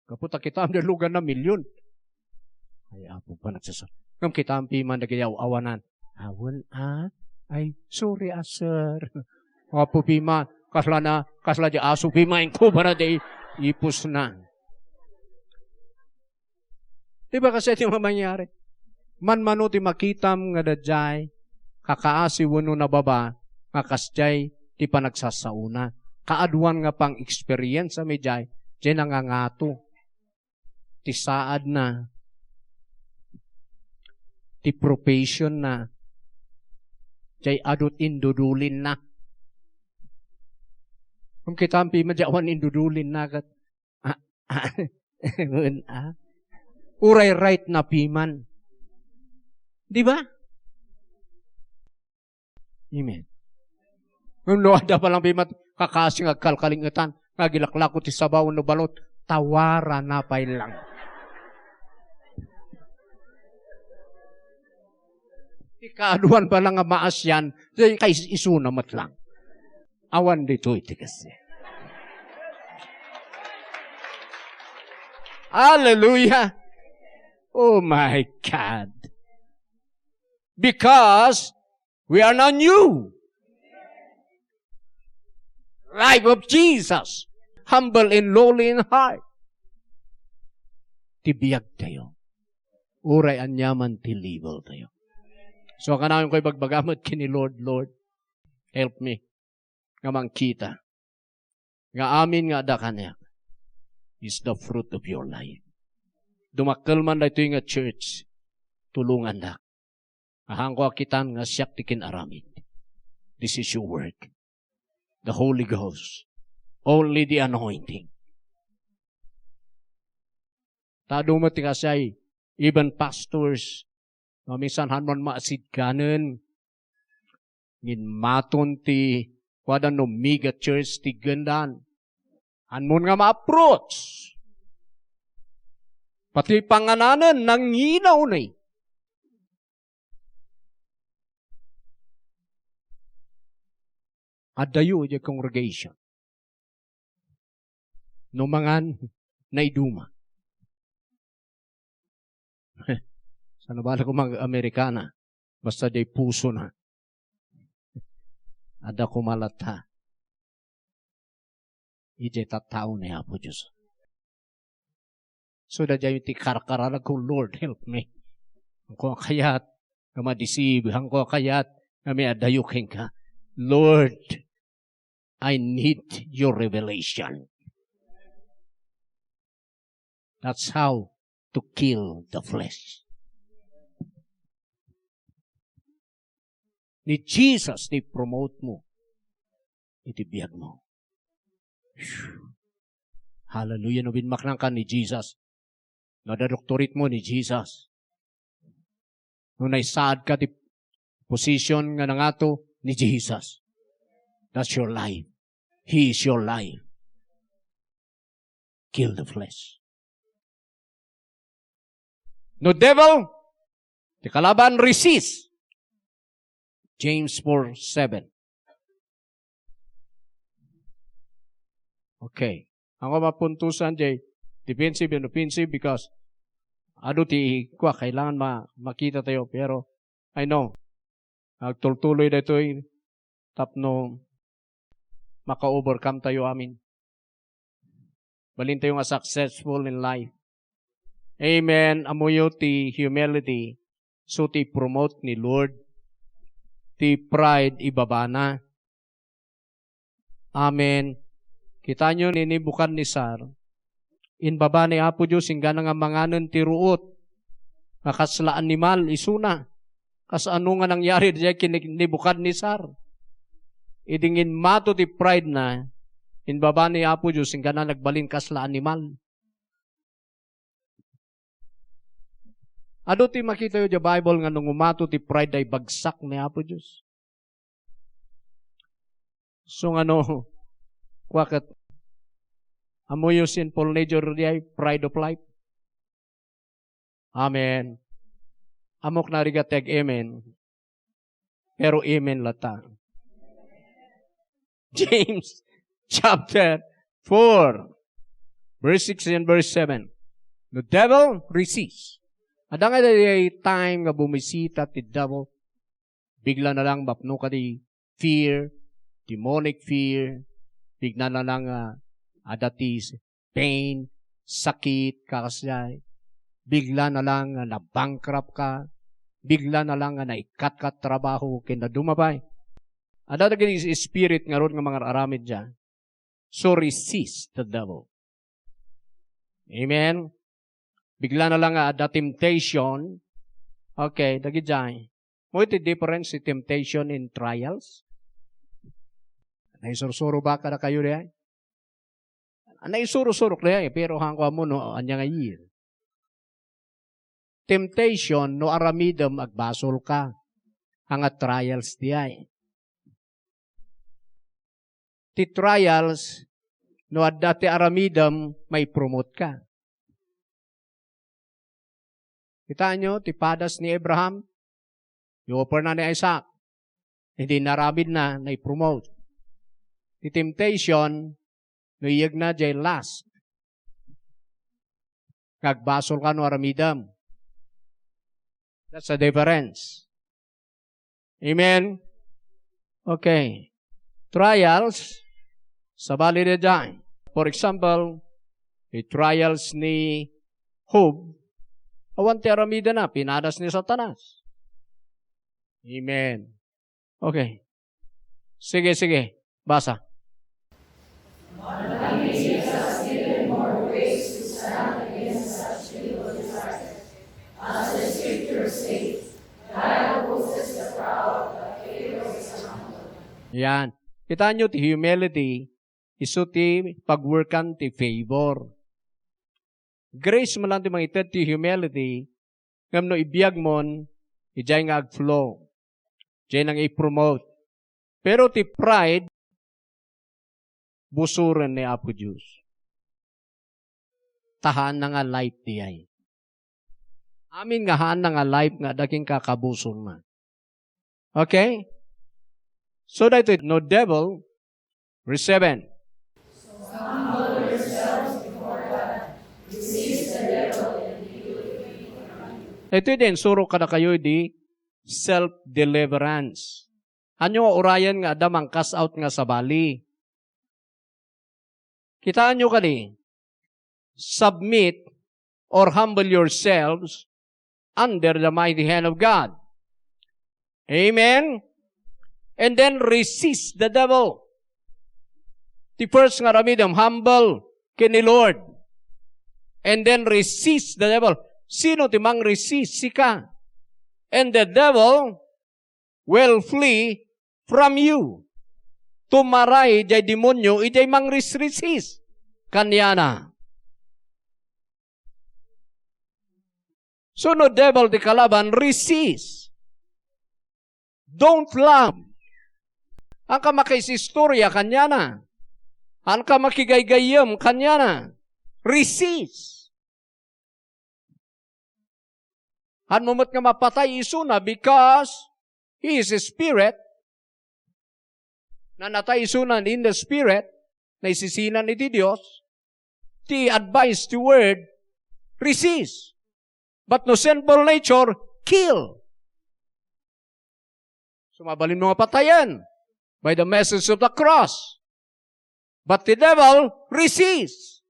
Gapu ta kitaem da lugan na milyon. Ay, Apo, panagsasa-, ngem kitaem piman dagiti aw-awanan. Awan, ah? Ay, sorry, ah, sir. Apo piman, kasla na, kasla di aso piman, kubana di ipusna. Di ba kasi iti mangyari? Manmano ti makitam nga daydiay, kakaasi wenno nababa, nga kasdiay ti panagsasaona. Kaaduan nga pang-experience a mi diay, diay nangangato. Ti saadna, ti profession na, diay adu ti indudulinna. Kung kitam piman diay awan indudulinna, ket, ah, ah, un, ah. Uray right na piman. Di ba? Amen. Ngem no adda pa lang piman kakasi nga agkalkalingetan, nga agilaklako ti sabaw wenno balot, tawarana pay lang. Ikaaduan pa lang nga maasian, kay isuna met lang. Awan ditoy ti kasi. Hallelujah! Oh my God! Because we are now new. Life of Jesus. Humble and lowly in heart. Ti biag tayo. Uray aniaman ti level tayo. So, kanayon ko ibagbaga met ken ni Lord, "Lord, help me nga mangkita nga amin nga adda kaniak is the fruit of your life." Dumakkel man daytoy nga church, tulongandak. Ahanko a kitan nga siak ti kin-aramid. This is your work. The Holy Ghost. Only the anointing. Ta adu met ti kasdiay, even pastors, maminsan haan man maasidkanen. Ngin maton ti, kuada no mega church ti gendan. Haan mon nga ma-approach. Pati pangananen, nanginaw ni. Addayo idiay congregation. No mangan, naiduma. Saan bala ko mag-Amerikana? Basta diay pusona. Adda koma latta idiay tattao ni Apo Dios. So, daydiay ti karkararagko, "Lord, help me. Haanko a kayat nga ma-deceive. Haanko a kayat nga maadayo kenka. Lord, I need your revelation." That's how to kill the flesh. Ni Jesus ti promote mo iti biag mo. Hallelujah. No binmaknangka ni Jesus, no adda doctorate mo ni Jesus, no naisaadka ti position nga nangato ni Jesus, that's your life. He is your life. Kill the flesh. No devil, ti kalaban, resist. James four seven. Okay. Haanko a mapuntosan diay defensive and offensive because adu ti kua, kailangan ma-, makita tayo. Pero I know, agtultuloy daytoy tapno maka-overcome tayo amin. Balin tayo nga successful in life. Amen. Ammoyo ti humility, so ti promote ni Lord. Ti pride, ibabana. Amen. Kitaenyo ni Nebuchadnezzar, inbaba ni Apo Dios inggana nga manganen ti ruot nga kasla animal isuna. Kasano nga nangyari diay ken ni Nebuchadnezzar? Idi nginmato ti pride na, inbaba ni Apo Dios inggana nagbalin kasla animal. Adu ti makitayo diay Bible nga no ngumato ti pride, ibagsak ni Apo Dios. So nga no, kua ket, ammoyo sinful nature diay, pride of life. Amen. Ammok narigat ti ag-amen. Pero amen latta. James chapter four, verse six and verse seven. No devil, resist. Adda nga diay time nga bumisita ti devil. Bigla na lang mapno ka ti fear, demonic fear. Bigla na lang, ah, adda ti pain, sakit, kakasdiay. Bigla na lang nga na-bankrupt ka. Bigla na lang nga naikkat ka trabaho ken dadduma pay. Adda dagiti spirit ngarud nga mangar-aramid diay. So resist the devil. Amen? Bigla na lang nga adda temptation. Okay, dagidiay. Mo iti difference ti temptation and trials? Naisursuro ba kadakayo diay? Naisurusurok diay, pero haanko ammo no ania nga year. Temptation, no aramidem, agbasolka. Ania nga trials diay. Ti trials, no adda ti aramidem, maipromote ka. Kitaenyo, ti padas ni Abraham, i-offerna ni Isaac. Idi inaramidna, naipromote. Ti temptation, no iyegna diay lust. Nga agbasol ka no aramidem. That's a difference. Amen? Okay. Trials, sabali diay. For example, the trials ni Job, awan ti aramidna, pinadas ni Satanas. Amen. Okay. Sige, sige. Basa. Yan. Kitaenyo ti humility, isu ti pagworkan ti favor. Grace man lang ti mangited ti humility, ngem no ibiagmon, idiay nga agflow. Diay nga i-promote. Pero ti pride, busoren ni Apo Dios. Ta haanna nga life diay. Amin nga haanna nga life nga adda kenka, kabusorna. Okay? So, daytoy, no devil, verse seven. So humble yourself Itoy ti insurok kadakayo idi self-deliverance. Ania nga urayen nga adda mangcast out nga sabali? Kitaenyo kadi, submit or humble yourselves under the mighty hand of God. Amen? And then resist the devil. Ti first nga aramidem, humble ken ni Lord. And then resist the devil. Sino ti mang-resist? Sika. And the devil will flee from you. Tumaray jay demonio idiay mangresist kaniana. So no devil ti kalaban, resist. Don't love. Haanka makisistorya kaniana. Haanka makigaygayyem kaniana. Resist. Haanmo met nga mapatay isuna because he is a spirit. Nanatay isuna in the spirit, naisisinan iti Dios. Ti advice, ti word, resist. But no sinful nature, kill. So, mabalinmo nga patayen by the message of the cross. But the devil resist.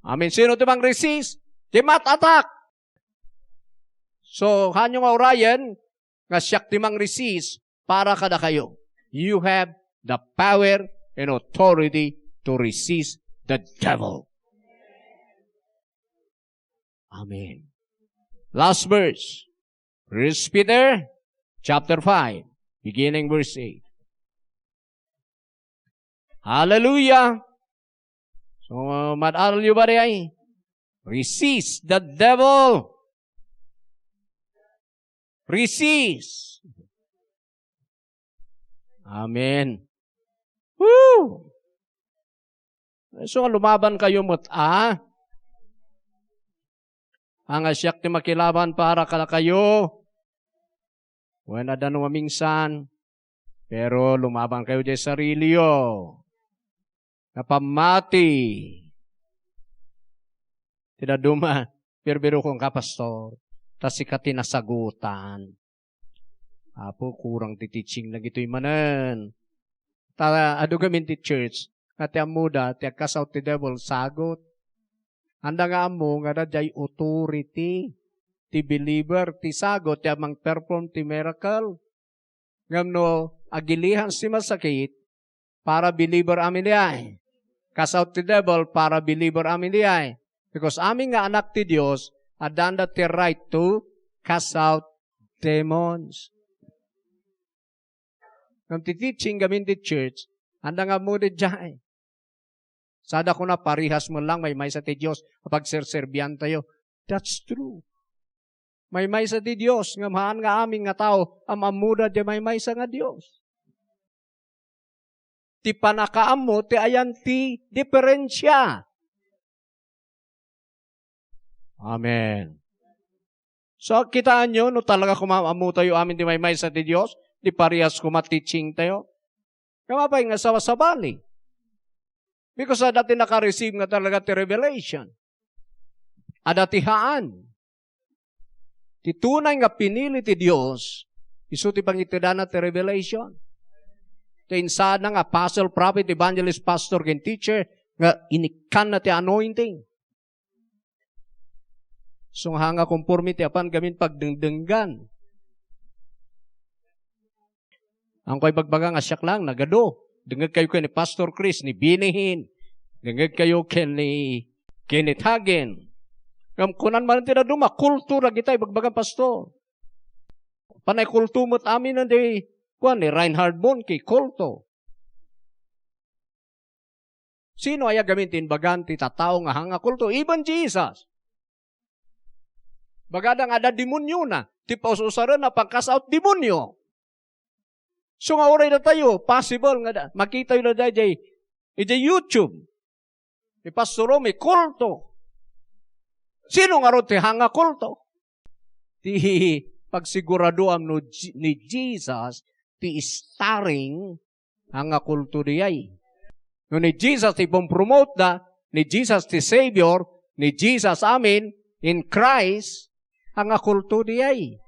Amen. Sino ti mang-resist? Ti mat-attack. So, haanyo nga urayen nga siak ti mang-resist para kadakayo. You have the power and authority to resist the devil. Amen. Last verse. First Peter chapter five, beginning verse eight. Hallelujah! So, mad-aralyo ba diay? Resist the devil. Resist. Amen. Woo! So, lumaban kayo met, a? Ania, siak ti makilaban para kadakayo. Wen, adda no maminsan, pero lumaban kayo diay sariliyo. Nga pammati. Ti dadduma, birbirokon ka, Pastor. Ta sika ti nasagutan. Apo, kurang ti teaching dagitoy manen. Ta, adu gamin ti church, nga ti ammoda, ti agcast out ti devil, sagot. Anda nga ammo nga adda diay authority ti believer, ti sagot, ti mang-perform ti miracle. Ngem no agilian ti masakit, para believer amin diay. Cast out ti devil, para believer amin diay. Because amin nga anak ti Dios, addanda ti right to cast out demons. Ngem ti teaching gamin ti church, anda nga ammo diay. Sada kuna, parehas met lang, maymaysa ti Dios a pagserserbiantayo. That's true. Maymaysa ti Dios, ngem haan nga amin nga tao, am-ammoda diay maymaysa nga Dios. Ti pannakaammo ti ayan ti diferensia. Amen. So, kitaenyo, no talaga koma ammotayo amin ti maymaysa ti Dios, ti parehas koma teaching tayo. Ngem apay nga sabasabali? Because adda ti naka-receive nga talaga ti revelation. Adda ti haan. Ti tunay nga pinili ti Dios, isu ti pangitedana ti revelation. Ti insaadna nga apostle, prophet, evangelist, pastor, ken teacher, nga inikkanna ti anointing. Sungha nga konforme ti apan gamin pagdengdenggan. Ang ko'y bagbaga nga siak lang, nagadu. Dengngeg kayo ken ni Pastor Chris, ni Benny Hinn. Dengngeg kayo ken ni Kenneth Hagin. Ngem kunan man ti dadduma, kulto dagita ibagbagan, Pastor. Panay kulto met amin di, kuan, ni Reinhard Bonnke, kulto. Sino aya gamin ti inbagan ti tattao nga haan nga kulto? Even Jesus. Bagada nga adda demoniona, ti paus-usaren a pangcast out demonio. So nga uray datayo, possible nga da, makitayo na daydiay, idiay YouTube. Ni Pastor Romy, kulto. Sino ngarud ti haan nga kulto? Ti pagsiguraduam no Ji-, ni Jesus ti starring haan nga kulto diay. No ni Jesus ti pumpromote da, ni Jesus ti Savior, ni Jesus amin, In Christ, ania nga kulto diay?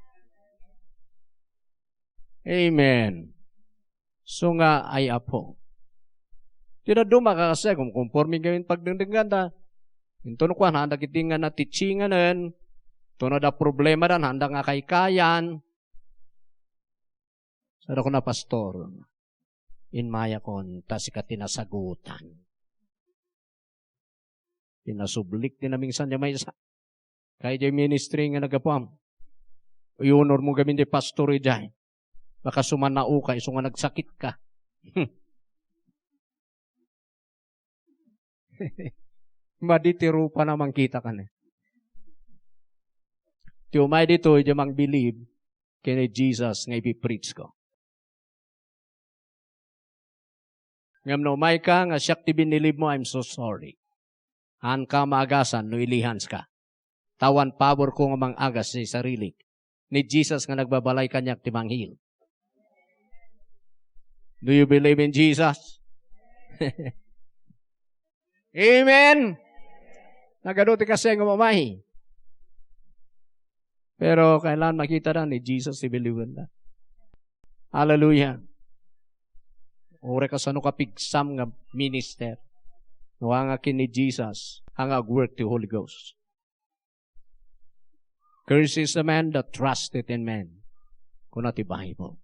Amen. So nga, ay Apo. Ti dadduma, kakasay, kumkonforme ngamin pagdengdengnganda. Inton kuan, haanda iti nga natitsinganen. Inton adda problema dan, haanda nga kaykayan. Saan ko na, Pastor? Immayakon, ta sika ti nasagutan. Pinasublik ti namingsan diay maysa. Kay diay ministry nga naggapuam. Iyunor mo gamin diay pastor idiay. Baka sumanaoka, isu nga nagsakit ka. Madi ti rupa na mangkita ka na. Ti umay ditoy, diay mangbilib ken ni Jesus nga ipipreach ko. Ngem no umayka nga siak ti binilib mo, I'm so sorry. Haanka maagasan no ilihanska. Ta awan power ko nga mangagas iti sarilik. Ni Jesus nga nagbabalay kaniak ti mangheal. Do you believe in Jesus? Amen. Nagadu ti kaseng, umamay. Pero kailangan makita na ni Jesus ti bilibanda. Hallelujah. Uray kasano ka pigsam nga minister. No, ania ken ni Jesus, ania nga agwork ti Holy Ghost. "Cursed is the man that trusteth in man," kuna ti Bible.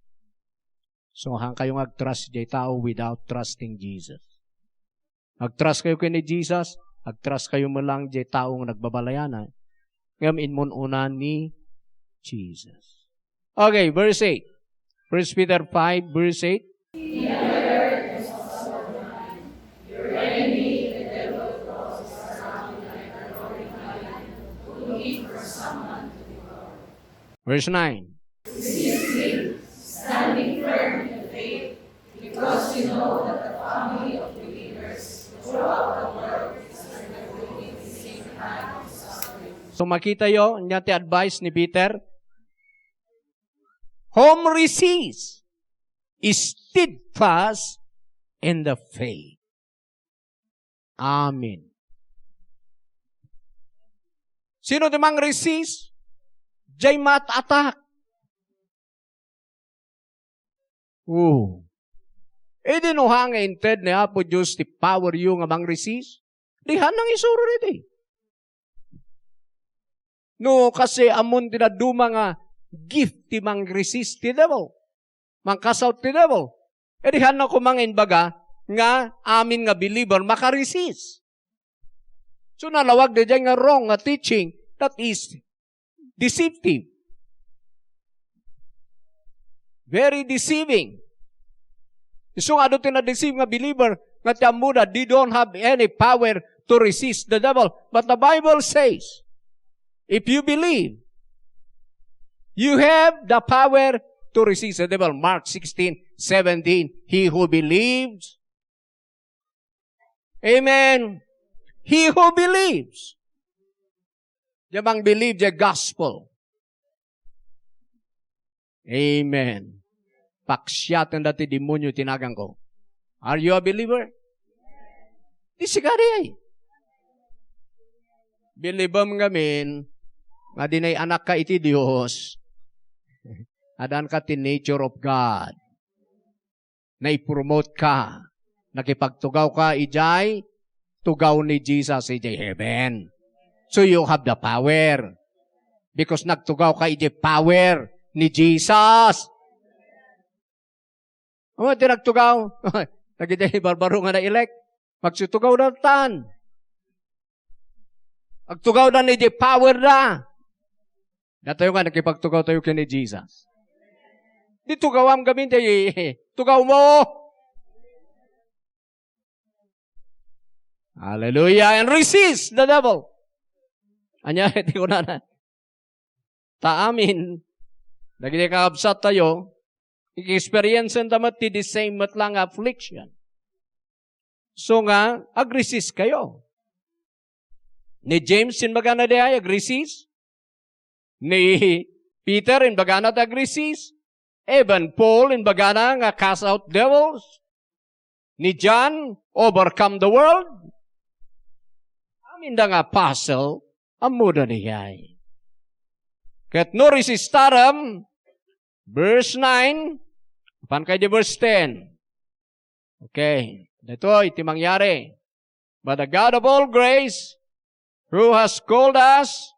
So, haankayo nga agtrust diay tao without trusting Jesus. Agtrust kayo ken ni Jesus, agtrust kayo met lang diay tao nga nagbabalayana, ngem immun-una ni Jesus. Okay, verse eight. First Peter five, verse eight. Verse nine. Standing firm in the faith, because you know that the family of believers throughout the world is undergoing the same kind of suffering. So, makitayo, ania ti advice ni Peter? Whom resist is steadfast in the faith. Amen. Sino ti mangresist? Diay maat-atak. Oh. Idi no, ania nga inted ni Apo Dios ti power yo nga mangresist, di haanna nga isurod idi. No, kasi ammon ti dadduma nga gift ti mangresist ti devil. Mangcast out ti devil. Idi haanna koma nga imbaga nga amin nga believer makaresist. So, nalawag daydiay nga wrong nga teaching that is deceptive. Very deceiving. Isu nga adu ti na-deceive nga believer nga ti ammoda, they don't have any power to resist the devil. But the Bible says, if you believe, you have the power to resist the devil. Mark sixteen seventeen, he who believes. Amen. He who believes. Diay mangbilib diay gospel. Amen. Paksiaten da ti demonio ti naganko. Are you a believer? Di sika diay. Bilibem ngamin nga dinay anakka iti Dios. Adanka ti nature of God. Naipromote ka. Nakipagtugaw ka idiay tugaw ni Jesus idiay heaven. So you have the power. Because nagtugaw ka idiay power ni Jesus. O, ti nagtugaw. Dagiti barbaro nga na-elect. Magsutugawda tan. Agtugawda ni di power da. Datayo nga, nakipagtugaw tayo ken ni Jesus. Di tugawam gamin, di tugaw mo. Hallelujah. And resist the devil. Ania, di ko na, na. Ta amin, dagiti kakabsat tayo, i-experience da met ti the same met lang affliction. So nga, ag-resist kayo. Ni James, imbagana di ay ag-resist. Ni Peter, imbagana ti ag-resist. Even Paul, imbagana nga cast out devils. Ni John, overcome the world. Aminda nga apostle, Ammoda daydiay. Ket no resistarem, verse nine, apan kay di verse ten. Okay, daytoy ti mangyari. But the God of all grace, who has called us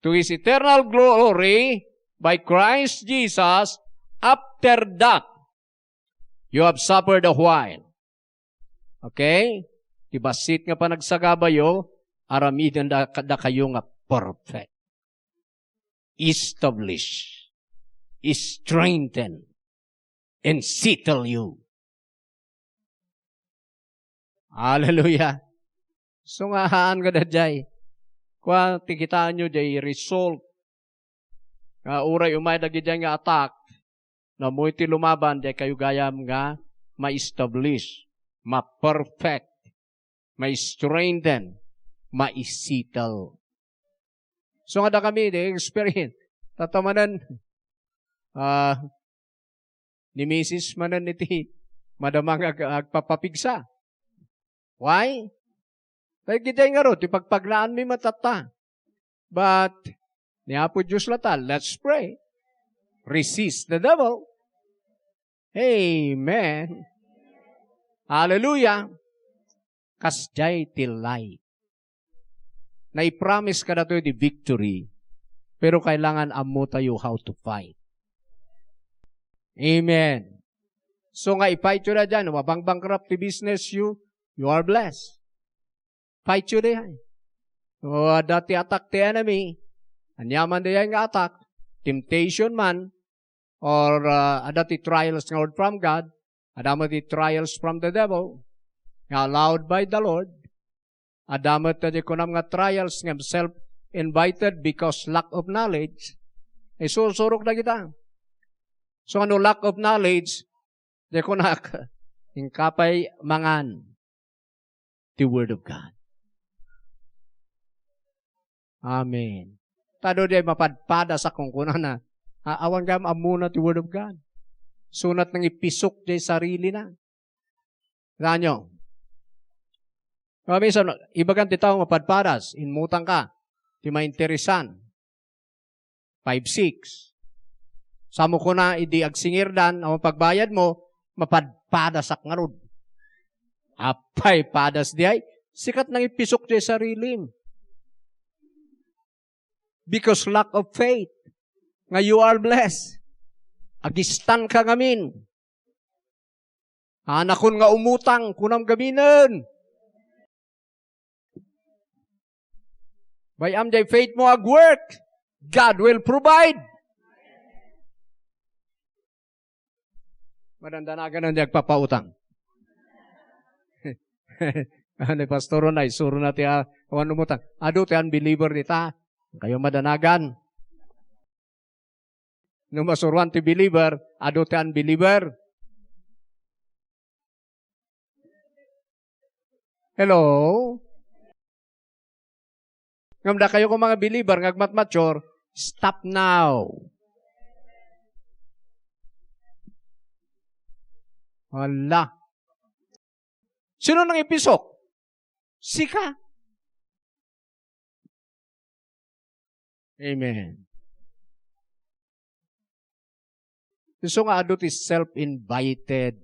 to his eternal glory by Christ Jesus, after that you have suffered a while. Okay? Ti bassit nga panagsagabayo, aramiden da, dakayo nga perfect. Establish, strengthen, and settle you. Hallelujah. So nga, haan nga daydiay. Kua, ti kitaenyo, diay result. Nga uray umay dagidiay nga attack, no ammoyo ti lumaban, diay kayo gayam nga ma-establish, ma-perfect, ma-strengthen, ma-settle. So nga dakami, di experience. Tatamanan, ah, ni misis manen iti madama nga ag-, agpapapigsa. Why? Dagiti ngarud, ti pagpagnaanmi met tatta. But, ni Apo Dios latta, let's pray. Resist the devil. Amen. Hallelujah. Kasdiay ti life. Naipromise kadatoy ti victory, pero kailangan ammotayo how to fight. Amen. So nga i-fight yo daydiay, no mabang-bankrupt ti business yo, you are blessed. Fight yo daydiay. No adda ti attack ti enemy, aniaman daydiay nga attack, temptation man, or, ah, adda ti trials nga from God, adda met ti trials from the devil, nga allowed by the Lord, adda met ti kunam nga trials nga self-invited because lack of knowledge, isursurok dagita. So, ano lack of knowledge? Di kunak, inka pay mangan ti Word of God. Amen. Ta no diay mapadpadas a kunkunana, a-, awan gayam ammona ti Word of God. Sunat nangipisok diay sarilina. Saan nyo? Nga minsan, ibagan ti tao mapadpadas, inmutang ka, ti mainteresan. Five, six. Sa mo kuna, idi agsingirdan, awan pagbayad mo, mapadpadasak ngarud. Apay, padas diay? Sikat nangipisok diay sarilim. Because lack of faith, nga you are blessed. Agistan ka ngamin. Anakon nga umutang, kunam gaminen. Bay-am diay faith mo agwork, God will provide. Madandanagan diay agpapautang. Ano, pastor, na, isuro na ti, ah, awan umutang. Adu ti unbeliever dita. Kayo madanagan. No masuroan ti believer, adu ti unbeliever. Hello? Ngem dakayo koma nga believer nga agmatmature, stop now. Hala. Sino nangipisok? Sika. Amen. Isu nga adu ti self-invited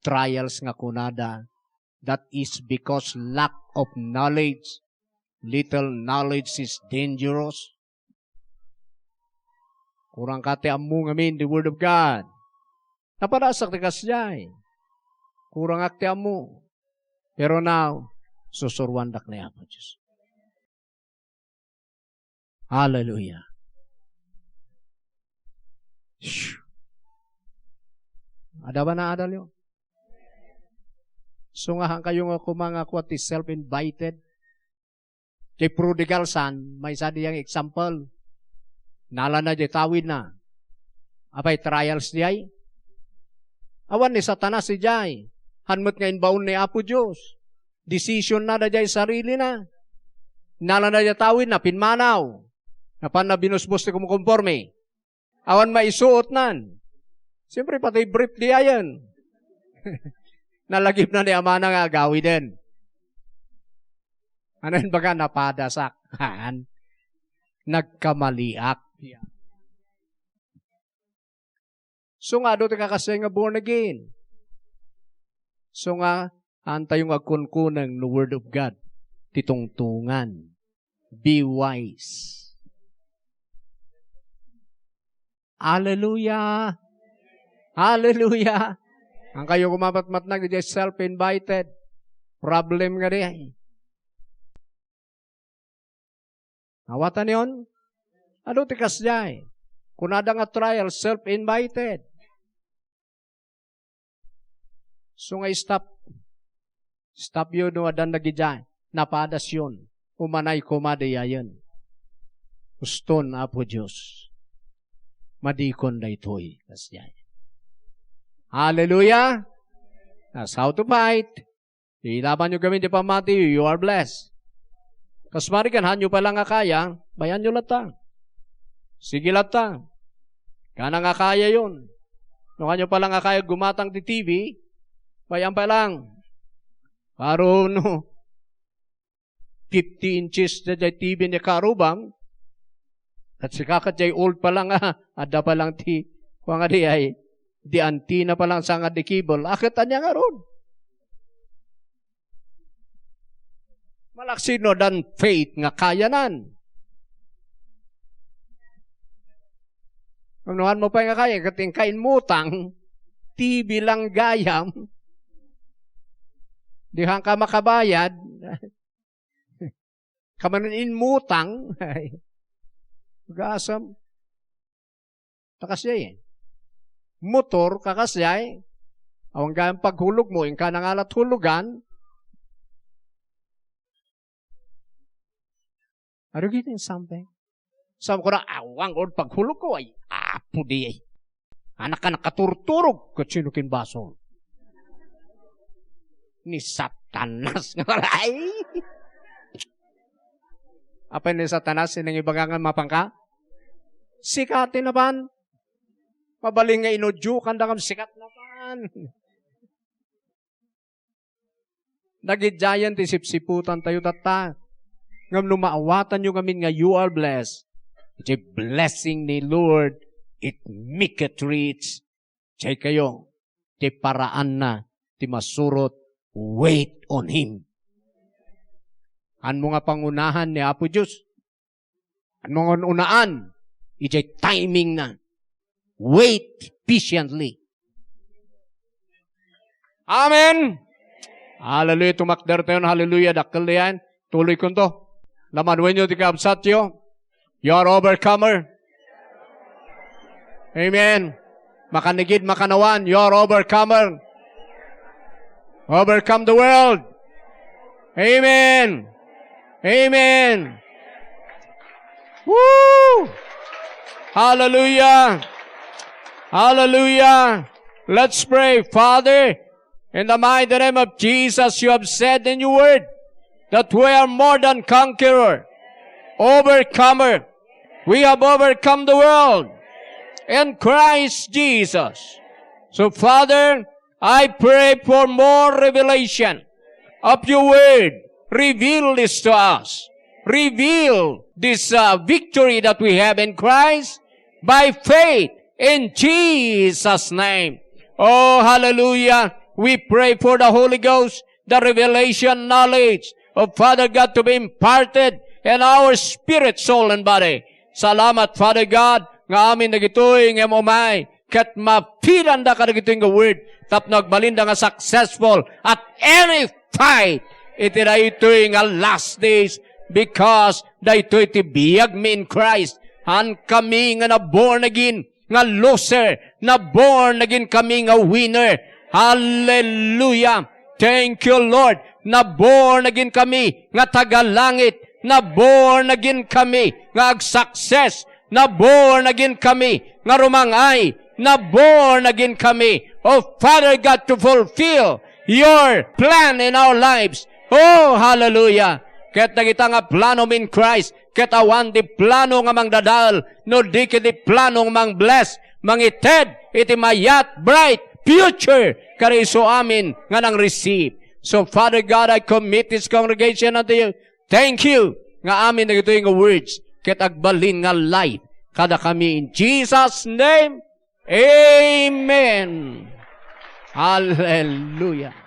trials nga kunada, that is because lack of knowledge. Little knowledge is dangerous. Kurang ka ti ammo ngamin the Word of God. Napadasak ti kasdiay. Kurangak ti ammo. Pero now, susuruandak ni Apo Dios. Hallelujah. Shoo. Ada ba na adal yo? So nga, han kayo nga kuma nga kua ti self-invited. Ti prodigal son, maysa diay nga example. Nalana diay tawidna. Apay, trials diay? Awan ni Satanas idiay. Han met nga imbaon ni Apo Dios. Decision na daydiay sarilina. Nalana diay tawidna, pimmanaw. Napanna binusbos ti kumkonforme. Awan maisuotnan. Siyempre, pati brief diayen. Nalagipna ni amana nga agawiden. Ano yung baga napadasak? Haan. Nagkamaliak. So nga, adu ti kakasdiay nga born again. So nga, antayo nga agkunkuneng no Word of God ti tungtungan. Be wise. Hallelujah! Hallelujah! Ang kayo kumamatmatnag, di self-invited. Problem nga di ay. Awatan yon? Adu ti kasdiay. Kunada nga trial, self-invited. So nga stop. Stop yo no adan nagidiay. Napadas yon. Umanay koma diayen. Uston, Apo Dios. Madikon daytoy. Kasdiay. Hallelujah! That's how to fight. Ilaban yo gamin di pammati, you are blessed. Kas marikan, hanyo pa lang nga kaya, bayan yo latta. Sige latta. Kana nga kaya yon. No hanyo pa lang nga kaya gumatang ti T V, bayan pa lang. Paro no, fifty inches da jay T V ni karubam, ket sika ket jay old pa lang, ah, adda pa lang ti, kua nga di ay, di antenna pa lang sangad di cable. Aket ania ngarud? Malaksid no dan faith nga kayanan. Ngem no han mo pay nga kaya, ket inka inmutang, T V lang gayam. Di han ka makabayad. Kamanen inmutang. Ay. Gasam. Takasdiay. Motor, kakasdiay. Awan gayam paghulog mo, inka nangalat hulugan. Are you getting something? Sabi ko na, "Awan ko paghulog ko, ay, apo di ay. Anak ka nakaturturog, ket sino kin basol?" Ni Satanas nga, ay. Apay ni Satanas, sinang ibagangan mapangka? Sikati na ban. Mabalin nga inudyo, kanda kam sikat na ban. Nagidiayen ti sipsiputan tayo tatta. Ngem no maawatanyo ngamin nga you are blessed, iti blessing ni Lord, it make it rich. Jay kayo, ti paraanna, ti masurot, wait on Him. Hanmo nga pangunahan ni Apo Dios. Ano nga un-unaan? Ijay timing na. Wait patiently. Amen. Hallelujah. Tumakder tayo. Hallelujah. Dakkel yan. Tuloy kunto. Laman wenyo ti kabsatyo. You are overcomer. Amen. Makanigid, makanawan. You are overcomer. Overcome the world. Amen. Amen. Woo! Hallelujah. Hallelujah. Let's pray. Father, in the mighty name of Jesus, you have said in your word that we are more than conqueror, overcomer. We have overcome the world in Christ Jesus. So, Father, I pray for more revelation of your word. Reveal this to us. Reveal this, uh, victory that we have in Christ by faith in Jesus' name. Oh, hallelujah. We pray for the Holy Ghost, the revelation knowledge of Father God to be imparted in our spirit, soul, and body. Salamat, Father God, nga amin dagitoy nga umay ket mapilanda kadagitoy nga word tapno agbalinda nga successful at any fight iti daytoy nga last days, because daytoy ti biagmi in Christ. Han kami nga na-born again nga loser, na-born again kami nga winner. Hallelujah! Thank you, Lord. Na-born again kami nga taga-langit. Na-born again kami nga ag-success. Na-born again kami nga rumang-ay. Na-born again kami, oh Father God, to fulfill your plan in our lives. Oh, hallelujah! Ket dagita nga plano in Christ, ket awan ti plano nga mangdadael, no di ket ti plano nga mang-bless, mangited iti mayat, bright future, kari isu amin nga nang-receive. So, Father God, I commit this congregation unto you. Thank you nga amin dagitoy nga words ket agbalin nga life kadakami in Jesus' name. Amen. Hallelujah.